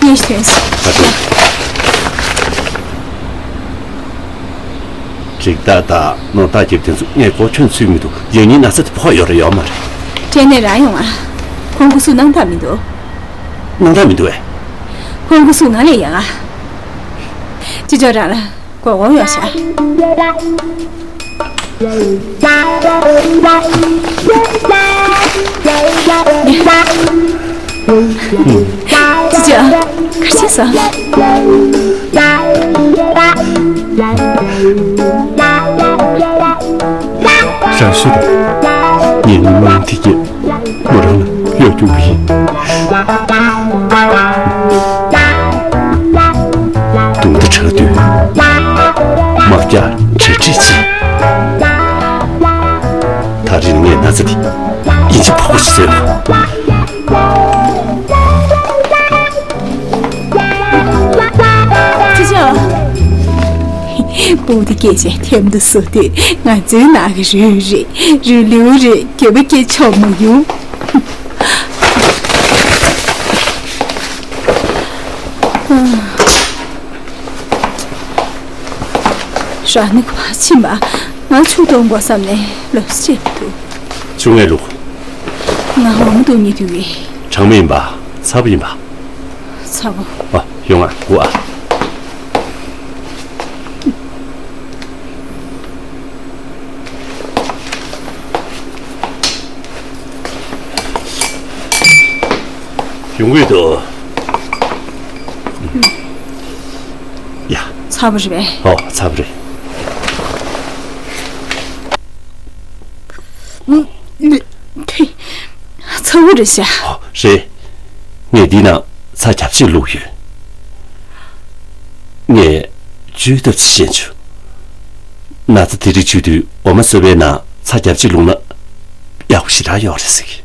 ངས་ཐོན་སོང་། ད་ཐོན། རིགས་བདག་དང་ནོར་བདག་རྒྱབ་དེ་ཚོ་ངས་གོ་ཁྱོན་ཚུད་མི་འདུག་ཡང་སྙིང་ན་ཚ་དེ་ཕོག་ཡོད་རེད་ཡོད་མ་རེད། སྐྲན་ནད་རག་ཡོང་ཨ། ཁོང་སྐུ་གཟུགས་སྣང་དག་མི་འདུག་སྣང་དག་མི་འདུག་ཨེ། ཁོང་སྐུ་གཟུགས་ངང་ལས་ཡག་ཨ། ཅི་ཅོ་རང་ལ་མགོ་སྐོར་ཡོད་ཤག་ཅི་ཅོ། ག་རེ་བྱས་སོང་། རང་ཤི་དང་། ངས་ཉིན་མོ་དེ་གས་མོ་རང་ལ་གཡོག་རྒྱུག་གི་ཡིན། དུང་བརྡ་གྲགས་དུས་དམག་རྒྱགས་གྲ་སྒྲིག་བྱེད། ད་རིང་ངས་ན་ཚ་དེ་ཡིན་གཅིག་ཕོག་གཅིག་བཟོས་ན། ཅི་ཅོ། སྤུ་གུ་དེ་སྐྱེས་བྱས་ཐེམ་དུ་བཟོ་དུས་ང་ཚོའི་ནང་གི་རུས་རེད། རུས་ལེའུ་རེད། གྱོད་པ་སྐྱེ་ཆོག་མ་ཡོང་། རང་ནི་ག་པར་ཕྱིན་པ། ང་ཆུ་འཐུང་དགོས་བསམ་ནས་ལབ་ས་བྱེད་མི་འདུག་ཆུ་ངས་བླུགས། ང་འོ་མ་བཏུང་ནས་དུས་ཀྱི། གྲང་མོ་ཡིན་པ། ཚ་པོ་ཡིན་པ། ལྷ་བུ། ཨ། ཡོང་ང་སྒུག་ཨ། ཡོང་གི་འདུག་ཡ། ཚ་པོ་རེད་པས། ཨོ། ཚ་པོ་རེད། ཚ་པོ་རེད་ཤག་ཨོ། རེད། ངས་འདི་ན་ཚྭ་རྒྱབ་ཕྱེ་བླུགས་ཡོད། ངས་བཅོས་ཐབས་ཤིག་ཤེས་བྱུང་། ན་ཚ་དེ་རིགས་བཅོས་དུས་འོ་མ་སོལ་བའི་ནང་ཚྭ་རྒྱབ་ཕྱེ་བླུགས་ན་ཡག་པོ་ཞེ་དྲག་ཡོད་རེད་ཟེར་གི།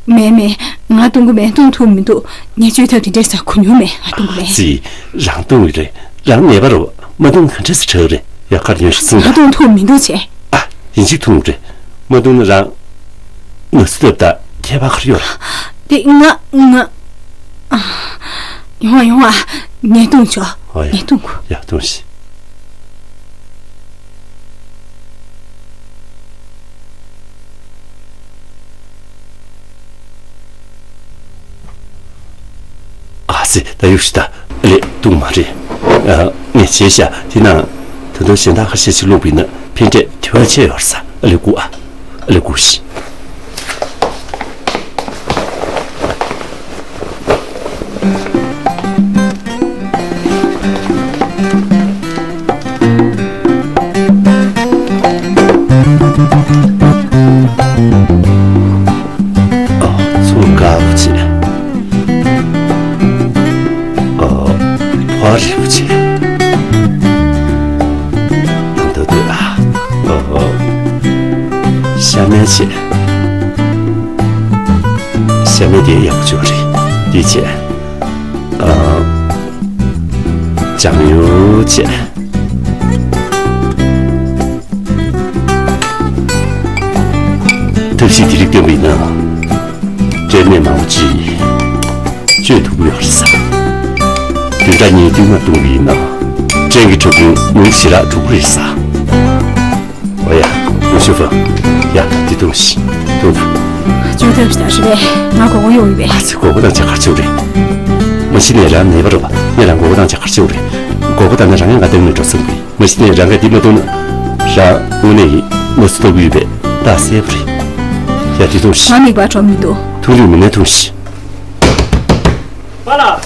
མེད་མེད། ང་བཏུང་གི་མེད། བཏུང་ཐུབ་མི་འདུག་ངས་བཅོས་ཐབས་དེ་འདྲས་ཟ་གོ་མྱོང་མེད། ང་བཏུང་གི་མེད། ཙི། རང་བཏུང་གི་རེད། རང་ནད་པ་རེད་པ། མ་བཏུང་ག་འདྲས་སེ་དྲག་རེད། ཡ། ཁ་ཉོན་ཞིག་སྲིང་ང་བཏུང་ཐུབ་མི་འདུག་ཅེས། ཨ། ཡིན་གཅིག་འཐུང་རེད། མ་བཏུང་ན་རང་ན་ཚ་ཐེབས་ད་ཁྱད་པར་ག་རེ་ཡོད་རེད། དེ་ང་ང་ཨ། ཡོང་བ་ཡོང་བ། ངས་བཏུང་ཆོག་ཨ་ཡ། ངས་བཏུང་གོ་ཡ། བཏུང་ཞིག་ཨ་ཙི། ད་གཡུག་ཞིག་ད། ཨ་ལེ། བཏུང་མ་རེད། ཨ། ངས་བྱས་ཤག་དེ་ན་ད་དུང་གཞན་དག་ཁ་ཤས་ཤིག་བླུགས་པ་ཡིན་ན་ཕན་འབྲས་དེ་བས་ཆེ་ཡོད་རེད་ས། ཨ་ལེ་སྒུག་ཨ། ཨ་ལེ་སྒུག་ཤིག་ཨ། ཚོང་དཀར་པོ་བྱས། ཨ། ཕོ་བ་རིད་པོ་བྱས། འདུག་འདུག་ཨ། ཨ། ཤ་མེད་བྱས། ཤ་མེད་དེ་ཡག་པོ་བྱུང་རེད། འདི་བྱས། ཨ། ལྕང་ཡུ་བྱས། ཐབས་ཤེས་དེ་རིགས་བཏོན་པ་ཡིན་ན། སྐྲན་ནད་མང་པོ་ཅིག་བཅོས་ཐུབ་ཀྱི་ཡོད་རེད་ས། བདུན་ཕྲག་གཉིས་བསྟུད་མར་བཏུང་བ་ཡིན་ན། སྐྲན་གྱི་ཁྲག་ཁུངས་ཉུང་ཞེ་དྲག་འགྲོ་གི་རེད་ས། ཨོ་ཡ། ལུའུ་ཞུ་ཧྥང་། ཡ། འདི་བཏུང་ཞིག་བཏུང་ད། བཅོས་ཐབས་ཤིག་ད་ཞུ་བས། ང་མགོ་སྐོར་ཡོང་ཡོད་པས། ཨ་ཙི། མགོ་སྐོར་བཏང་བྱས་ག་རེ་བྱེད་དགོས་རེད། མ་གཞི་ནས་རང་ནད་པ་རེད་པ། ངས་རང་མགོ་སྐོར་བཏང་བྱས་ག་རེ་བྱེད་དགོས་རེད། མགོ་སྐོར་བཏང་ན་རང་ཡང་ང་སྟེང་ནས་འགྲོ་ས་མི་འདུག་མ་གཞི་ནས་རང་གིས་འདི་མ་བཏུང་ན། རང་དངོས་གནས་ཡིན་ན་ཚ་ཐོབ་ཀྱི་ཡོད་པས་རྟགས་གསལ་པོ་རེད། ཡ། འདི་བཏུང་ཞིག་ང་མིད་པ་འགྲོ་མི་འདུག་འཐུང་རྒྱུ་མིན་ན་འཐུང་ཞིག་པཱ་ལགས།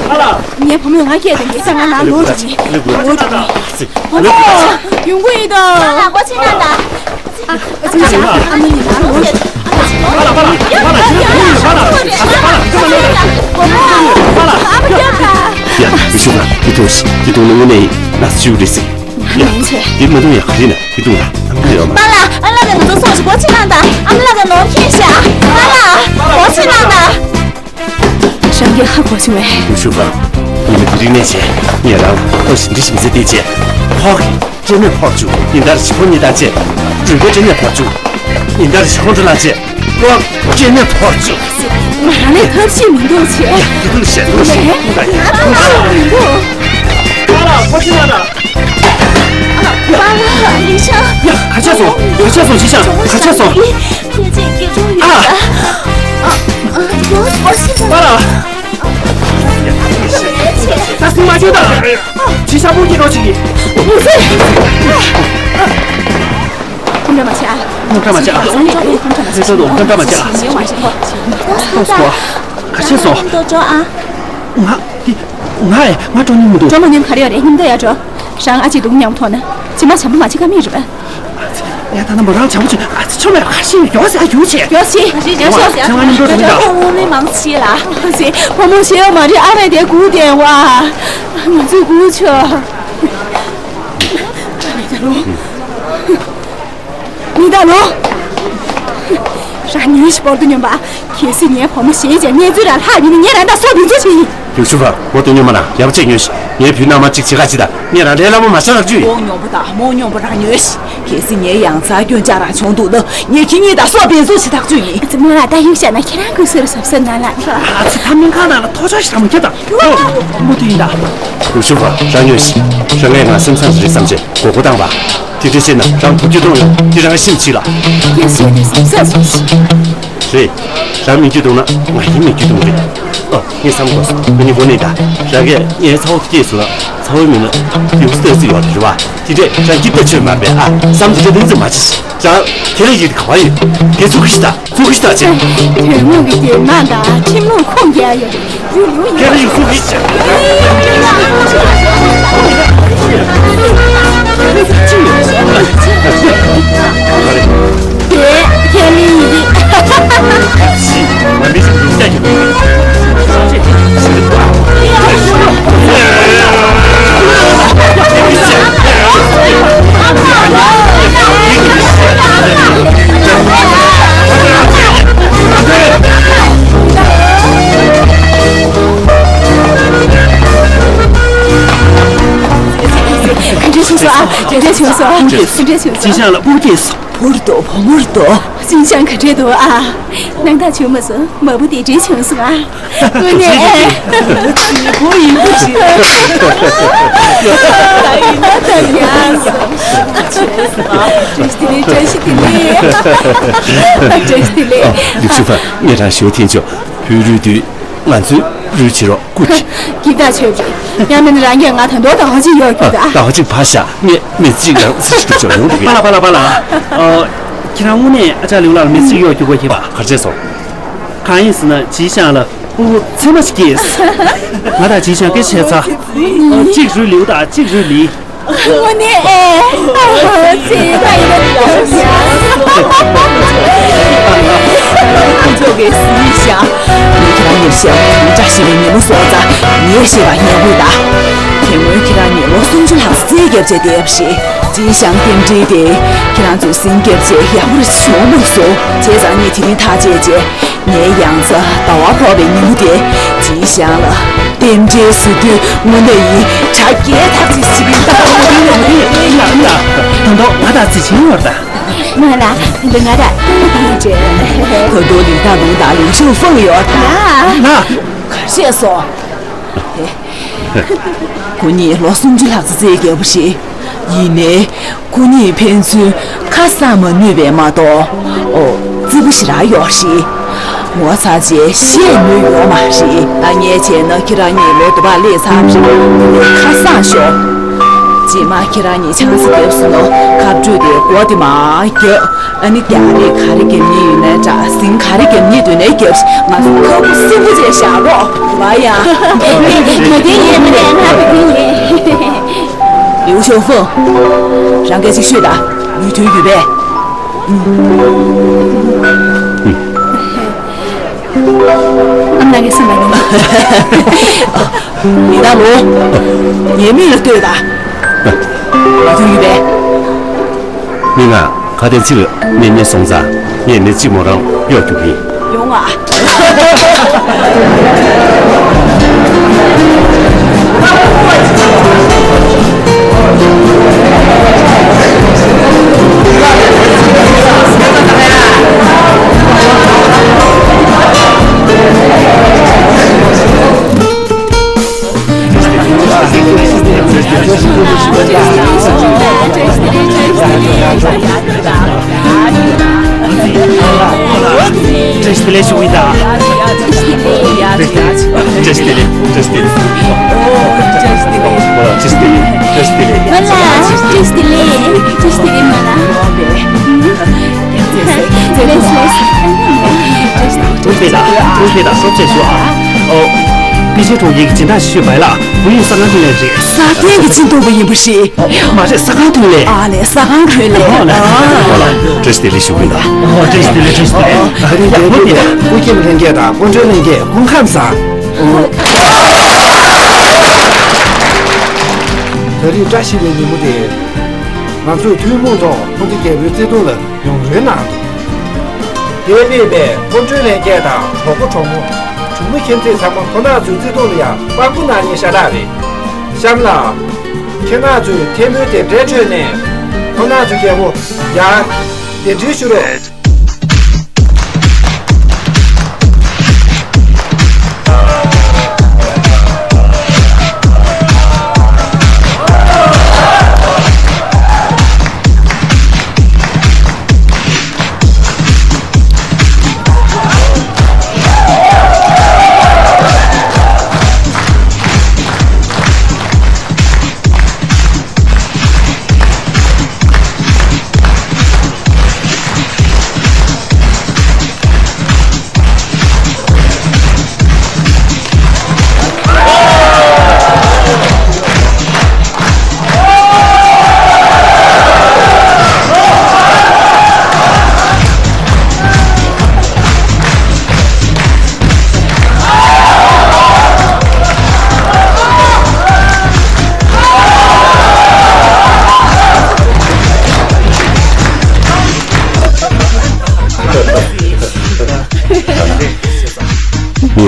པཱ་ལགས། ངའི་བུ་མོས་ང་སྐད་དེ་འདི་ས་ང་ནང་ལོག་རེད། ལོག་རེད། བུ་མོ། ཡོང་གི་ཡིན་ད། པཱ་ལགས་སྒོ་ཕྱེ་གནང་དང་། ཨ་ཙི་ཨ་མ་ནི་ང་ལོག་རེད། ཡ། མི་ཤུགས་ལ་འདི་ཐོག་འདི་ཐོག་ནས་དངོས་གནས་ན་ཚ་ཅིག་རེད་ཟེར། ཡ། འདི་མ་འཐུང་ཡ་ག་རེ་ན་འདི་འཐུང་ལ་ཨ་མ་ཡོད་མ། པཱ་ལགས། ཨ་ལགས་ཀྱིས་ང་ཚོ་སོང་ཞིག་སྒོ་ཕྱེ་གནང་དང་། ཨ་མ་ལགས་ཀྱིས་ནོར་ཁྱེར་ཤག་པཱ་ལགས། སྒོ་ཕྱེ་གནང་དང་། རང་གིས་ཧ་གོ་བྱུང་བས། ཡུ་ཤུ་ཧྥང་། ཉི་མ་དེ་རིང་ནས་བྱས་ངས་རང་ལ་ཨོ་ཞིག་འདི་ཞིག་མི་ཚེ་བལྟས་བྱས། ཁོག་གི་སྐྲན་ནད་ཕོག་བཅུག་ཉིན་ལྟར་ཞིག་ཁོག་གཉིས་དང་བཅས། རུས་པའི་སྐྲན་ནད་ཕོག་བཅུག་ཉིན་ལྟར་ཞིག་ཁོག་འགྲོ་ལ་བཅས། ཁོག་སྐྲན་ནད་ཕོག་བཅུག་ང་རང་ལས་ཐབས་ཤེས་མི་འདུག་ཅེས། ཡ། དེ་དུས་བཤད་དུས་ཤེས། ང་ཐབས་ཤེས་མི་འདུག་པཱ་ལགས། པཱ་ལགས། ལི་ཤང་། ཡ། ག་ཆགས་སོང་། ག་ཆགས་སོང་། ཅི་ཆགས། ག་ཆགས་སོང་། ཨ། པཱ་ལགས། ད་སེམས་མ་སྐྱོ་ད། ཅི་ཤ་པོ་སྐྱེ་རོགས་བྱེད་ཀྱི། ཁོང་ཁྲ་མ་བྱེད་ཨ། ཁོང་ཁྲ་མ་བྱེད་ཨ། ཁོང་ཁྲ་མ་བྱེད་ཨ། ཁོང་ཁྲ་མ་བྱེད་ཨ། ག་ཆགས་སོང་། ང་འགྲོ་ཨ། ང་ཨེ་ང་འགྲོ་མཉམ་མི་འདུག་འགྲོ་མ་མཉམ་ག་རེ་ཡོད་རེད། མཉམ་དུ་ཡར་འགྲོ། རང་ཨ་ཅེ་སྡུག་མཉམ་མཐོང་ན། ཇི་མ་བྱམས་པོ་མ་བྱེད་ཀ་མེད་རེད་པས། ཡ། ད་ནམ་པ་རང་བྱམས་པོ་བྱོས། ཨ་ཙི། ཆོ་མེད་ཁ་ཞེ་ཡོང་ཟེར་ཡོང་བྱས། ཡོང་ཞེས་ཡོང་ཞེས་ཡོང་ཞེས། ཁྱེད་རང་མཉམ་འགྲོ་འགྲོ་གི་འདྲ། ཕོ་མོ་མི་མང་ཆེ་ལ། ཨ་ཙི། ཕོ་མོ་ཞེ་ཡོད་མ་རེད། ཨ་མས་དེ་སྒུག་བསྡད་པ། ང་ཚོས་སྒུག་ཆོག་མི་ད་ལོ། མི་ད་ལོ། རང་ཉོན་ཞིག་བོར་དུ་སྙོམས་པ། གལ་སྲིད་ངའི་བུ་མོ་གཞན་གྱིས་གནས་ཚུལ་རང་ལྷག་ཡིན་ན། ངས་རང་དང་སྲོག་ཕུན་ཚོགས་བྱེད་ཡིན། ཡུ་ཤུ་ཧྥང་། འོ་དེ་སྙོན་མ་ན་ཡག་པོ་བྱས་ཉོན་ཞིག་ངའི་བུའི་མནའ་མ་གཅིག་བྱེད་ག་ཅིག་དང་། ངས་རང་ལས་སླ་པོ་མ་བྱ་རག་རྒྱུ་ཡིན། ཨོ་ཉོན་པོ་དང་མོ་ཉོན་པོ་རང་ཉོན་ཞིག་གལ་སྲིད་ངའི་ཡང་རྩ་སྐྱོན་ཅག་རང་བྱུང་འདུག་ན། ངས་ཁྱེད་གཉིས་དང་སྲོག་ཕུན་ཚོགས་བྱེད་ཐག་གཅོད་ཡིན། ཨ་ཙི། མོ་ལ་ད་ཡིན་ཤག་ན་ཁྱེད་རང་གུས་སེར་སོབ་སེར་ན་ལ། ཨ་ཙི། ད་སྨན་ཁང་ནང་ལ་ཐོག་ཆག་ཞིག་མ་ཁྱེར་དང་། ཨོ། མོ་དེ་ཡིན་ད། ཡུ་ཤུ་ཧྥང་། རང་ཉོན་ཞིག་རང་ངས་ང་སེམས་བཟང་ཞིག་རེད་བསམ་བྱས་མགོ་སྐོར་བཏང་པ། དེ་འདྲ་བྱས་ན་རང་ཐོབ་རྒྱུ་གཏོང་ཡོང་། དེ་རང་ཤེས་ཀྱི་ལ། ཁྱེད་ཤེས་ནས་སེམས་བཟང་ཞིག་རེད། རང་མི་རྒྱུ་གཏོང་ན་ང་ཡིན་མི་རྒྱུ་གཏོང་རེད། ཨོ། ངས་བསམ་གོ་སོང་། ཁོ་གཉིས་དངོས་གནས་ད། རང་གིས་ངའི་ཚ་བོ་དེ་སྐྱེས་སོང་ན་ཚ་བོའི་མིང་ལ་ཡུག་སྟོན་སྲིད་ཡོད་རེད་བ། དེ་འདྲས་རང་སྐྱིད་པོ་བྱོས་མ་པས་ཨ། བསམ་ཚུལ་དེ་འདི་ཚོ་མ་བྱེད། རང་ཁྱེད་རང་ཡུལ་དེ་ག་བ་ཡོད། དེ་ཚུགས་ཀྱི་ཤི་ད། ཚུགས་ཀྱི་ཤི་ད་ཅེ། དོན་དངོས་ཀྱི་རྒྱལ་མ་དང་ཁྲིམས་ལུགས་ཁུངས་རྒྱལ་ཡོད། ཁྱེད་རང་ཡུལ་ཚུགས་ཀྱི་ཤི། དེ་ཁས་ལེན་ཡིན། ཕྱི་ང་མི་ཞིག་ཡོང་བྱ་གི། ག་འདྲ་བྱུང་སོང་ཨ། ག་འདྲ་བྱུང་སོང་ཨ། ག་འདྲ་བྱུང་སོང་། ཅིན་ཤང་ལ་སྤུ་གུ་སྐྱེས་སོང་། བུ་རུ་ཏོ་བུ་མོ་རུ་ཏོ། ཅིན་ཤང་ག་འདྲ་འདུག་ཨ། སྣང་དག་བྱུང་མ་སོང་། མ་བུ་དེ་འདྲ་བྱུང་སོང་ཨ། དངོས་གནས་ཨེ། བུ་ཡིན་པ་ཞིག་ད་ཡིན་ན་ད་ཉལ་སོང་། བཀྲ་ཤིས་བདེ་ལེགས། བཀྲ་ཤིས་བདེ་ལེགས། བཀྲ་ཤིས་བདེ་ལེགས། ཨ། ལིའུ་ཧྲི་ཧྥན། ངས་རང་ཞུ་འཐེན་ཆོག་བོད་རུལ་དུས་ང་ཚོའི་རུལ་བྱེད་རོགས་སྐུ་མཁྱེན། སྐྱིད་ཐག་ཆོད་རེད། ཡང་མིན་ན་རང་གིས་ང་ད་དོ་ད་ཧོ་ཅི་ཡོད་རྒྱུ་ད། ད་ཧོ་ཅི་ཕ་ཤ་ངས་མི་ཚིག་རང་སྲིད་ཞུ་ཆོག་ཡོང་འདུག་གས། པ་ལ་པ་ལ་པ་ལ། ཨ། ཁྱེད་རང་དངོས་གནས་ཨ་ཅག་ལིའུ་ལགས་ལ་མི་ཚིག་གཡོག་རྒྱུ་དགོས་ཀྱི་པ། ག་རེ་བྱས་སོང་། གང་ཡིན་ཟེར་ན་ཅི་ཤང་ལ་སྤུ་གུ་མཚེ་མ་ཞིག་སྐྱེས། ང་དང་ཅི་ཤང་སྐད་ཆ་བྱས་ཚར། གཅིག་རུལ་ལིའུ་དང་གཅིག་རུལ་ལི། དངོས་གནས་ཨེ། ཨ་ཧོ་ཚེ་ད་ཡིན་ན་ཡོད་ཡ། ཁོང་ཚོ་གིས་སྲིད་ཤག་ངས་ཁྱེད་རང་གཉིས་བཤད། བཀྲ་ཤིས་པའི་ཉིན་མོ་སོང་ཙང་ངས་བཤད་པ་ཉན་དགོས་ད། དེ་སྔོན་ཁྱེད་རང་གཉིས་ལོ་སུམ་ཅུ་ལྷག་རྩིས་བརྒྱབ་བྱས་བསྡད་པ་རེད། ཅི་ཤང་རྟེན་འབྲེལ་དེ་ཁྱེད་རང་ཚོས་ཟིན་བརྒྱབ་བྱས་ཡག་པོ་རེ་བྱུང་མ་སོང་། བྱས་ཙང་ངས་དེ་རིང་ཐག་བཅད་རྗེས། ངའི་ཡང་རྩེ་ཟླ་བ་ཕོག་པའི་ཉིན་མོ་དེ་ཅི་ཤང་ལ་རྟེན་འབྲེལ་ཟེར་དུས་དངོས་གནས་ཡིན་དྲག་སྐད་ཐག་ཆོད་ཅིག་ཡིན། ད་དུང་ང་དང་རྩིས་ཆེན་ཡོད་ད། ང་ལ་ད་ང་དང་ད་དེ་ཡིན་ཅེ། ད་དུང་ལིན་ཏ་ལུང་དང་ལིན་ཤུ་ཧྥང་ཡོད་ད། ང་ག་རེ་བཤད་སོང་། ཁོ་གཉིས་ལོ་སུམ་ཅུ་ལྷག་ཙམ་རྩིས་བརྒྱབ་པ་རེད། ཡིན་ནའི། ཁོ་གཉིས་ཕན་ཚུན་ཁ་གསང་མ་ནུས་པས་མ་གཏོགས། ཨོ། རྩེ་པོ་ཞེ་དྲག་ཡོད་རེད། ངོ་ཚ་བྱས་བཤད་ནུས་ཡོད་མ་རེད། ད་ངས་བྱས་ན་ཁྱེད་རང་གཉིས་ལོ་དུ་བ་སླེབས་ཚར་རེད། ཁ་གསང་ཤོག་རྗེས་མ་ཁྱེད་རང་གཉིས་ཆང་ས་བརྒྱབ་སོང་ན་ཁ་སྤྲོད་དེ་སྒོ་དེ་མར་བརྒྱབ། ཨ་ནི་རྒྱ་རིགས་ག་རེ་རྒྱབ་མཁན་ཡོད་ན་འདྲ། ཟིང་ག་རེ་རྒྱབ་མཁན་འདུག་ན་རྒྱབ། ང་ཚོ་ཁ་ཁུ་སིམ་པོ་བྱས་བཞག་རོགས། བ་ཡ། ད་དེ་ཡིན་མིན་ན་ད་དེ་ཡིན། ལིའུ་ཞའོ་ཧྥང་། རང་སྐད་ཅིག་ཤོད་ད། ཡུལ་དོན་ཡོད་པས། ཨ་མ་ལགས་ཀྱིས་གསུངས་པ་ཡིན། ལི་ཏ་ལོ། ངའི་མིག་ལ་ལྟོས་ད། ཡུལ་དོན་ཡོད་པས། མི་ང་ཁ་དན་ཕྱིར་ནས་ཉེ་སོང་ཙང་ངས་མི་གཅིག་མོ་རང་གཡོག་རྒྱུག་གིན། ཡོང་ཨ། བཀྲ་ཤིས་བདེ་ལེགས་ཞུ་གི་ཡིན་ད། བཀྲ་ཤིས་བདེ་ལེགས། བཀྲ་ཤིས་བདེ་ལེགས། བཀྲ་ཤིས་བདེ་ལེགས། བཀྲ་ཤིས་བདེ་ལེགས། བཀྲ་ཤིས་བདེ་ལེགས། བཀྲ་ཤིས་བདེ་ལེགས། མ་ལ། བཀྲ་ཤིས་བདེ་ལེགས། བཀྲ་ཤིས་བདེ་ལེགས་མ་ལ། ལེགས་སོ། ལེགས་སོ། ཨུ་ཕེ་ད། ཨུ་ཕེ་ད། སོབ་ཆེ་ཞུ་ཨ། ཨོ། པེ་ཅིན་གྲོང་ཁྱེར་གྱི་སྦྱིན་བདག་ཞིག་ཡོད་པ་ལ། བུ་ཡིན་ས་ཁང་ཐོན་ལས་རེད། ས་ཐོན་གྱི་སྦྱིན་བདག་པ་ཡིན་པ་རེད། མ་རེད། ས་ཁང་ཐོན་ལས། ཨ་ལས། ས་ཁང་ཐོན་ལས། ཨོ་ལ། ཨོ་ལ། བཀྲ་ཤིས་བདེ་ལེགས་ཞུ་གི་ཡིན་ད། ཨོ་བཀྲ་ཤིས་བདེ་ལེགས། བཀྲ་ཤིས་བདེ་ལེགས། ད་རིང་རྒྱལ་པོ་དེ་སྐུ་ཁྱིམ་ལྷན་རྒྱས་དང་སྐུ་མགྲོན་ལྷན་རྒྱས་སྐུ་ཁམས་བཟང་། ད་རིང་བཀྲ་ཤིས་པའི་ཉིན་མོ་དེ། ང་ཚོས་ཐུན་མོང་ཐོག་ཁོང་ཚོ་རྒྱལ་པོའི་བརྩེ་དུང་ལ་མྱོང་རོལ་གནང་འདུག་དེར་ཕེབས་པའི་སྐུ་མགྲོན་ལྷན་རྒྱས་དང་གྲོགས་པོ་གྲོགས་མོ། གྲོགས་མོ་ཁྱིམ་མཚེས་ཚང་མ་ཁོང་རྣམ་ཚོའི་བརྩེ་དུང་ལ་ཡང་དཔང་པོ་གནང་མཁན་ཤ་སྟག་རེད། གཤམ་ལ། ཁྱེད་རྣམ་ཚོས་ཐལ་མོའི་རྟེན་འབྲེལ་ཁྲོད་ནས། ཁོང་རྣམ་ཚོའི་རྒྱལ་པོ་ཡར་གདན་འདྲེན་ཞུ་རོགས།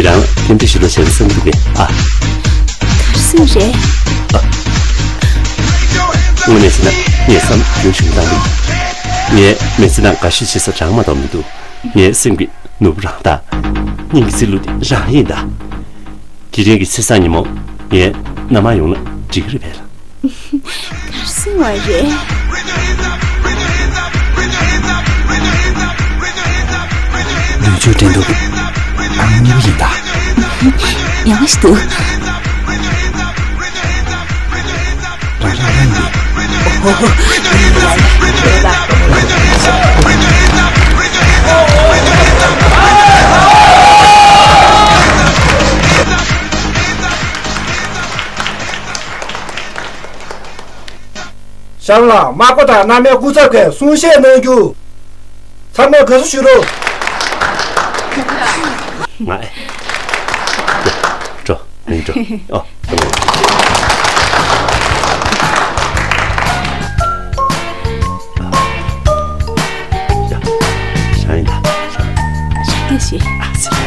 རང་ལ་རྟེན་འབྲེལ་ཞུ་ལོ་བྱས་ན་བསམ་གྱི་འདུག་གས། ཨ། གར་སོང་རེད། ཨ། དངོས་གནས་བྱས་ན་ངས་བསམ་རྒྱུན་ཞུ་མི་བཏང་གི། ངའི་མི་ཚེ་ནང་དགའ་ཤོས་བྱེད་ས་རང་མ་གཏོགས་མི་འདུག། ངའི་སེམས་ཀྱི་ནོར་བུ་རང་ད། སྙིང་གི་རྩེ་ལུ་དེ་རང་ཡིན་ད། དེ་རིང་གི་ཚེས་བཟང་ཉིན་མོ་ངའི་མནའ་མར་ཡོང་ན་འགྲིག་གི་རེད་པས་ལགས། གར་སོང་བ་རེད། ལུས་སྦྱོར་འགྲན་བསྡུར་གྱི་ཨང་གཉིས་པ་ཡིན་ད། ཡག་ཞིག་འདུག། རང་རང་རང་གི། ཞང་ལགས། མག་པ་དང་མནའ་མའི་སྐུ་ཚབ་ཀྱིས་གསུང་བཤད་གནང་རྒྱུ། ཚང་མས་དགའ་བསུ་ཞུ་རོགས། ང་ཨེ། འགྲོ། ང་འགྲོ། ཨོ། ཡ། ཞང་ཡིན་ད། ཞང་། ཞང་ཡིན་ཞེས། ཨ་ཙི།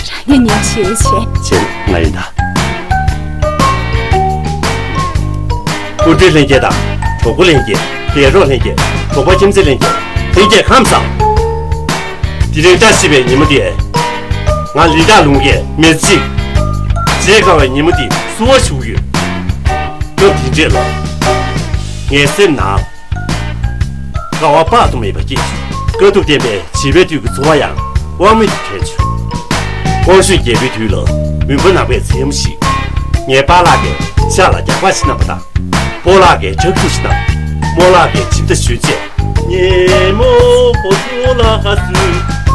ཞང་ཡིན་ད། ཞང་ཡིན་ཞེས་བྱས། བྱས་ན་ང་ཡིན་ད། སྐུ་མགྲོན་ལྷན་རྒྱས་དང་། གྲོགས་པོ་ལྷན་རྒྱས། ལས་རོགས་ལྷན་རྒྱས། གྲོགས་པ་ཁྱིམ་མཚེས་ལྷན་རྒྱས། ལྷན་རྒྱས་ཁམས་བཟང་། དེ་རིང་བཀྲ་ཤིས་པའི་ཉིན་མོ་འདིར། ང་ལི་ཏཱ་ལུང་གིས་མི་ཚེ་གཅིག་བརྗེད་དཀའ་བའི་ཉིན་མོ་འདི་བསུ་བ་ཞུ་གི་ཡོད། སྐབས་དེ་འདྲས་ལ། ངའི་སེམས་ནང་དགའ་བ་དཔག་ཏུ་མེད་པ་སྐྱེས་བྱུང་། དཀའ་ཐུབ་བསྟན་པའི་བྱིས་པའི་དུས་ཀྱི་འཚོ་བ་ཡང་དབང་མེད་དུ་བྲལ་བྱུང་། དབང་ཤུན་རྒྱས་པའི་དུས་ལ་མུན་པ་ནག་པའི་མཚན་མོ་ཞིག། ངའི་པཱ་ལགས་ཀྱིས་ཤག་ལ་རྒྱག་པ་ཞིག་གནང་བ་དང་། སྤོ་ལགས་ཀྱིས་ཁྲག་ཁུག་ཞིག་གནང་། རྨོ་ལགས་ཀྱིས་ཆིབས་རྟ་ཞོན་རྗེས། ཉིན་མོ་བུ་ཚོ་ལ་ཁ་སུ་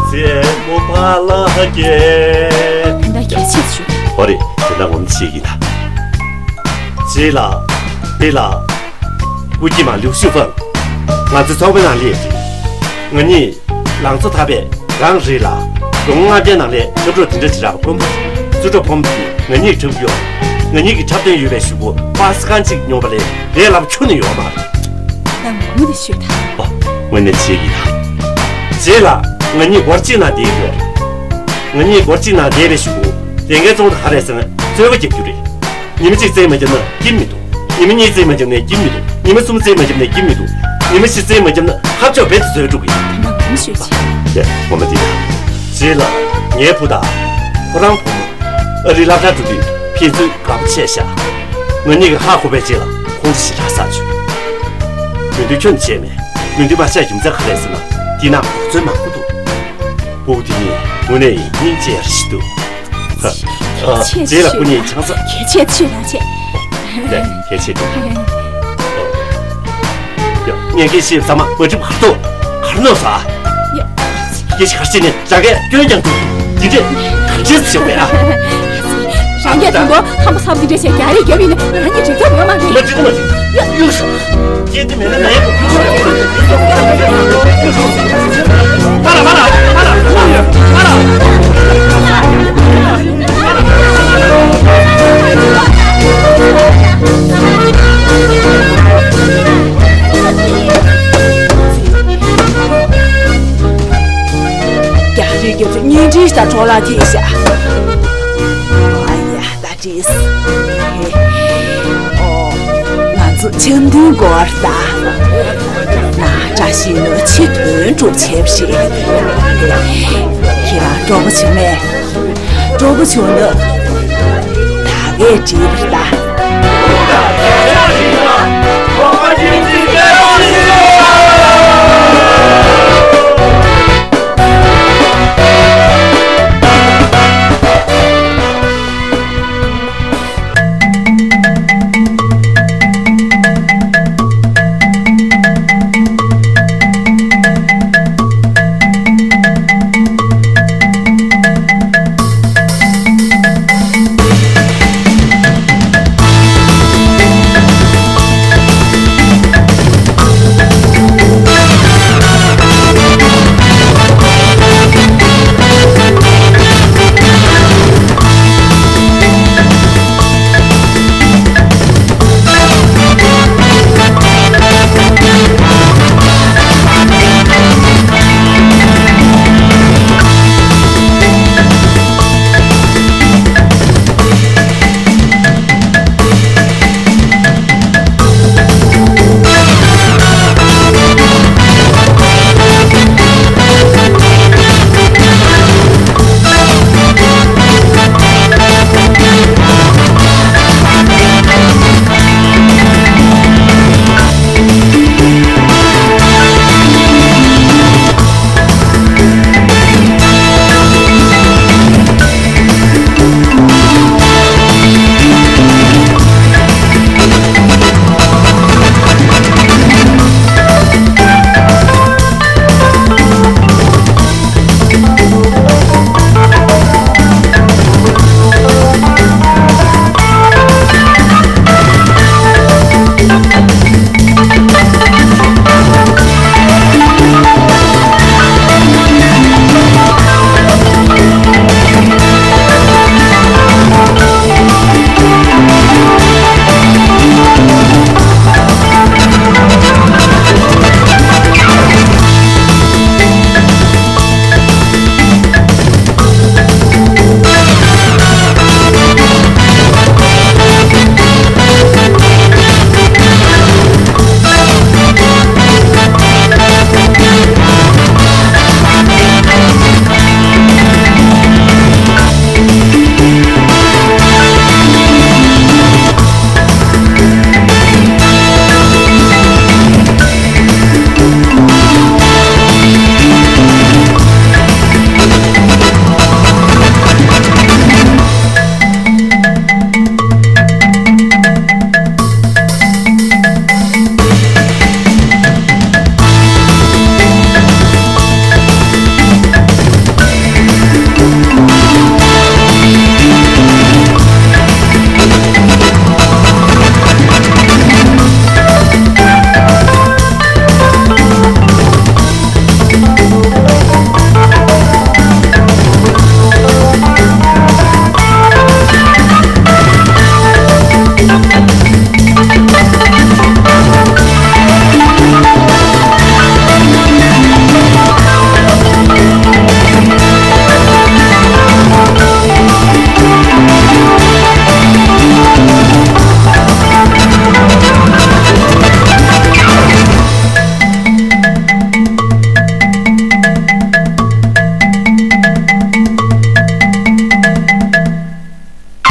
མཚན་མོ་པཱ་ལགས་ཀྱིས། དེ་འདྲ་གལ་ཆེ་ཞུ། ཨོ་རེད། དེ་འདྲ་ངོམ་ཤེས་ཀྱི་ད། རྗེས་ལ། དེ་ལ། སྐུ་སྐྱེས་མ་ལུག་ཤུ་ཧྥང་། ང་ཚོའི་ཚོགས་པའི་ནང་སླེབས་རྗེས། ང་གཉིས་ལང་ཚོ་ཐར་པས་རང་རེད་ལ། ལོ་ངོ་ལྔ་བརྒྱའི་ནང་ལ་འཁྲབ་གྲོགས་དེ་འདྲ་ཅིག་རག་པ་དཀོན་པོ་རེད། ཚུར་འགྲོ་ཕོ་མོ་དེས་ང་གཉིས་འཁྲབ་ཀྱི་ཡོད། ང་གཉིས་ཀྱི་འཁྲབ་སྟོན་ཡོད་པའི་གཞུག་གུ་པ་སི་ཁང་གཅིག་ཉོས་པ་ལས་ལས་སླ་པོ་ཁྱོན་ནས་ཡོད་མ་རེད། ད་ངོ་མ་དེ་ཤོད་ད། ཨོ། དངོས་གནས་བྱེད་ཀྱི་ད། རྗེས་ལ་ང་གཉིས་སྒོར་གཅིག་ནང་བསྡད་ཡོད། ང་གཉིས་སྒོར་གཅིག་ནང་བསྡད་པའི་གཞུག་གུ་དེ་སྔའི་ཚོང་དང་ག་རེ་ཟེར་ན་རྩོད་པ་རྒྱག་རྒྱུ་རེད། ཉི་མ་གཅིག་རྩེད་མ་བརྒྱབ་ན་སྐྱིད་མི་འདུག། ཉི་མ་གཉིས་རྩེད་མ་བརྒྱབ་ན་སྐྱིད་མི་འདུག། ཉི་མ་གསུམ་རྩེད་མ་བརྒྱབ་ན་སྐྱིད་མི་འདུག། ཉི་མ་བཞི་རྩེད་མ་བརྒྱབ་ན་ཧབ་ཆོག་རྦད་དེ་བཟོས་འགྲོ་གི། ད་ནང་མི་ཤོད་ཅིག། ཡ། ངོ་མ་འདི་ད། རྗེས་ལ་ངའི་བུ་དང་ཁོ་རང་བུ་མོ་ཨ་རིའི་སློབ་གྲྭར་འགྲོ་དུས་ཕན་ཚུན་དགའ་པོ་བྱས་ཤག། ང་གཉིས་ཀྱིས་ཧ་གོ་བའི་རྗེས་ལ་ཁོང་ཚོ་ཞེ་དྲག་བསགས་བྱུང་། མི་འདུག་ཁྱོན་བྱས་མེད། མི་འདུག་མ་བཤད་རྒྱུ་མཚན་ག་རེ་ཟེར་ན་འདི་ནང་གོ་མཚོན་མང་པོ་འདུག། སྤུ་གུ་དེ་གཉིས་དངོས་གནས་ཡིན་སྙིང་རྗེ་ཡ་རེ་ཞིག་འདུག། ཨ། རྗེས་ལ་སྐུ་ཉིད་ཆང་ས། གལ་ཆེ་ཆེ་ན་ཆེ། ལས་གལ་ཆེ་འདུག། ཡ། ངས་སྐད་ཆ་ཟ་མ་མ་འགྲིག་པ་ག་རེ་འདུག། ག་རེ་ནོར་ས། ཡ། སྐད་ཆ་ག་རེ་བྱས་ནས་རང་གིས་སྐྱོན་ཀྱང་འདུག། འདི་འདྲས་ག་འདྲས་བྱེད་པ་ཡ། རང་གིས་དུང་དུང་ཧམ་པ་ཧམ་པ་འདི་འདྲས་བྱས་རྒྱག་རེས་རྒྱབ་ཡིན་ན་ང་གཉིས་འགྲིག་ཐབས་ཡོད་མ་རེད། མ་འགྲིག་མ་འགྲིག། ཡ། ཡ། སྐྱེས་དེ་མེད་ན་ནའི་གོ། མ་ལ་མ་ལ་མ་ལ་མ་ལ་མ་ལ། རྒྱག་རེས་རྒྱབ་ཚེ་གཉེན་སྒྲིག་དང་འཕྲོ་བརླག་ཐེབས་ཤག། ཨ་ཡ། ད་བྲིས། ཨོ། ང་ཚོ་འཆམ་མཐུན་དགོས་པ་རེད་ད། ང་བཀྲ་ཤིས་ནོར་ཆེ་དོན་གྲུབ་བྱས་པ་རེད། ཁྱེད་རང་གྲོགས་པོ་བྱུང་ངས། གྲོགས་པོ་བྱུང་ན། ད་གས་བྲིས་པ་རེད་ད།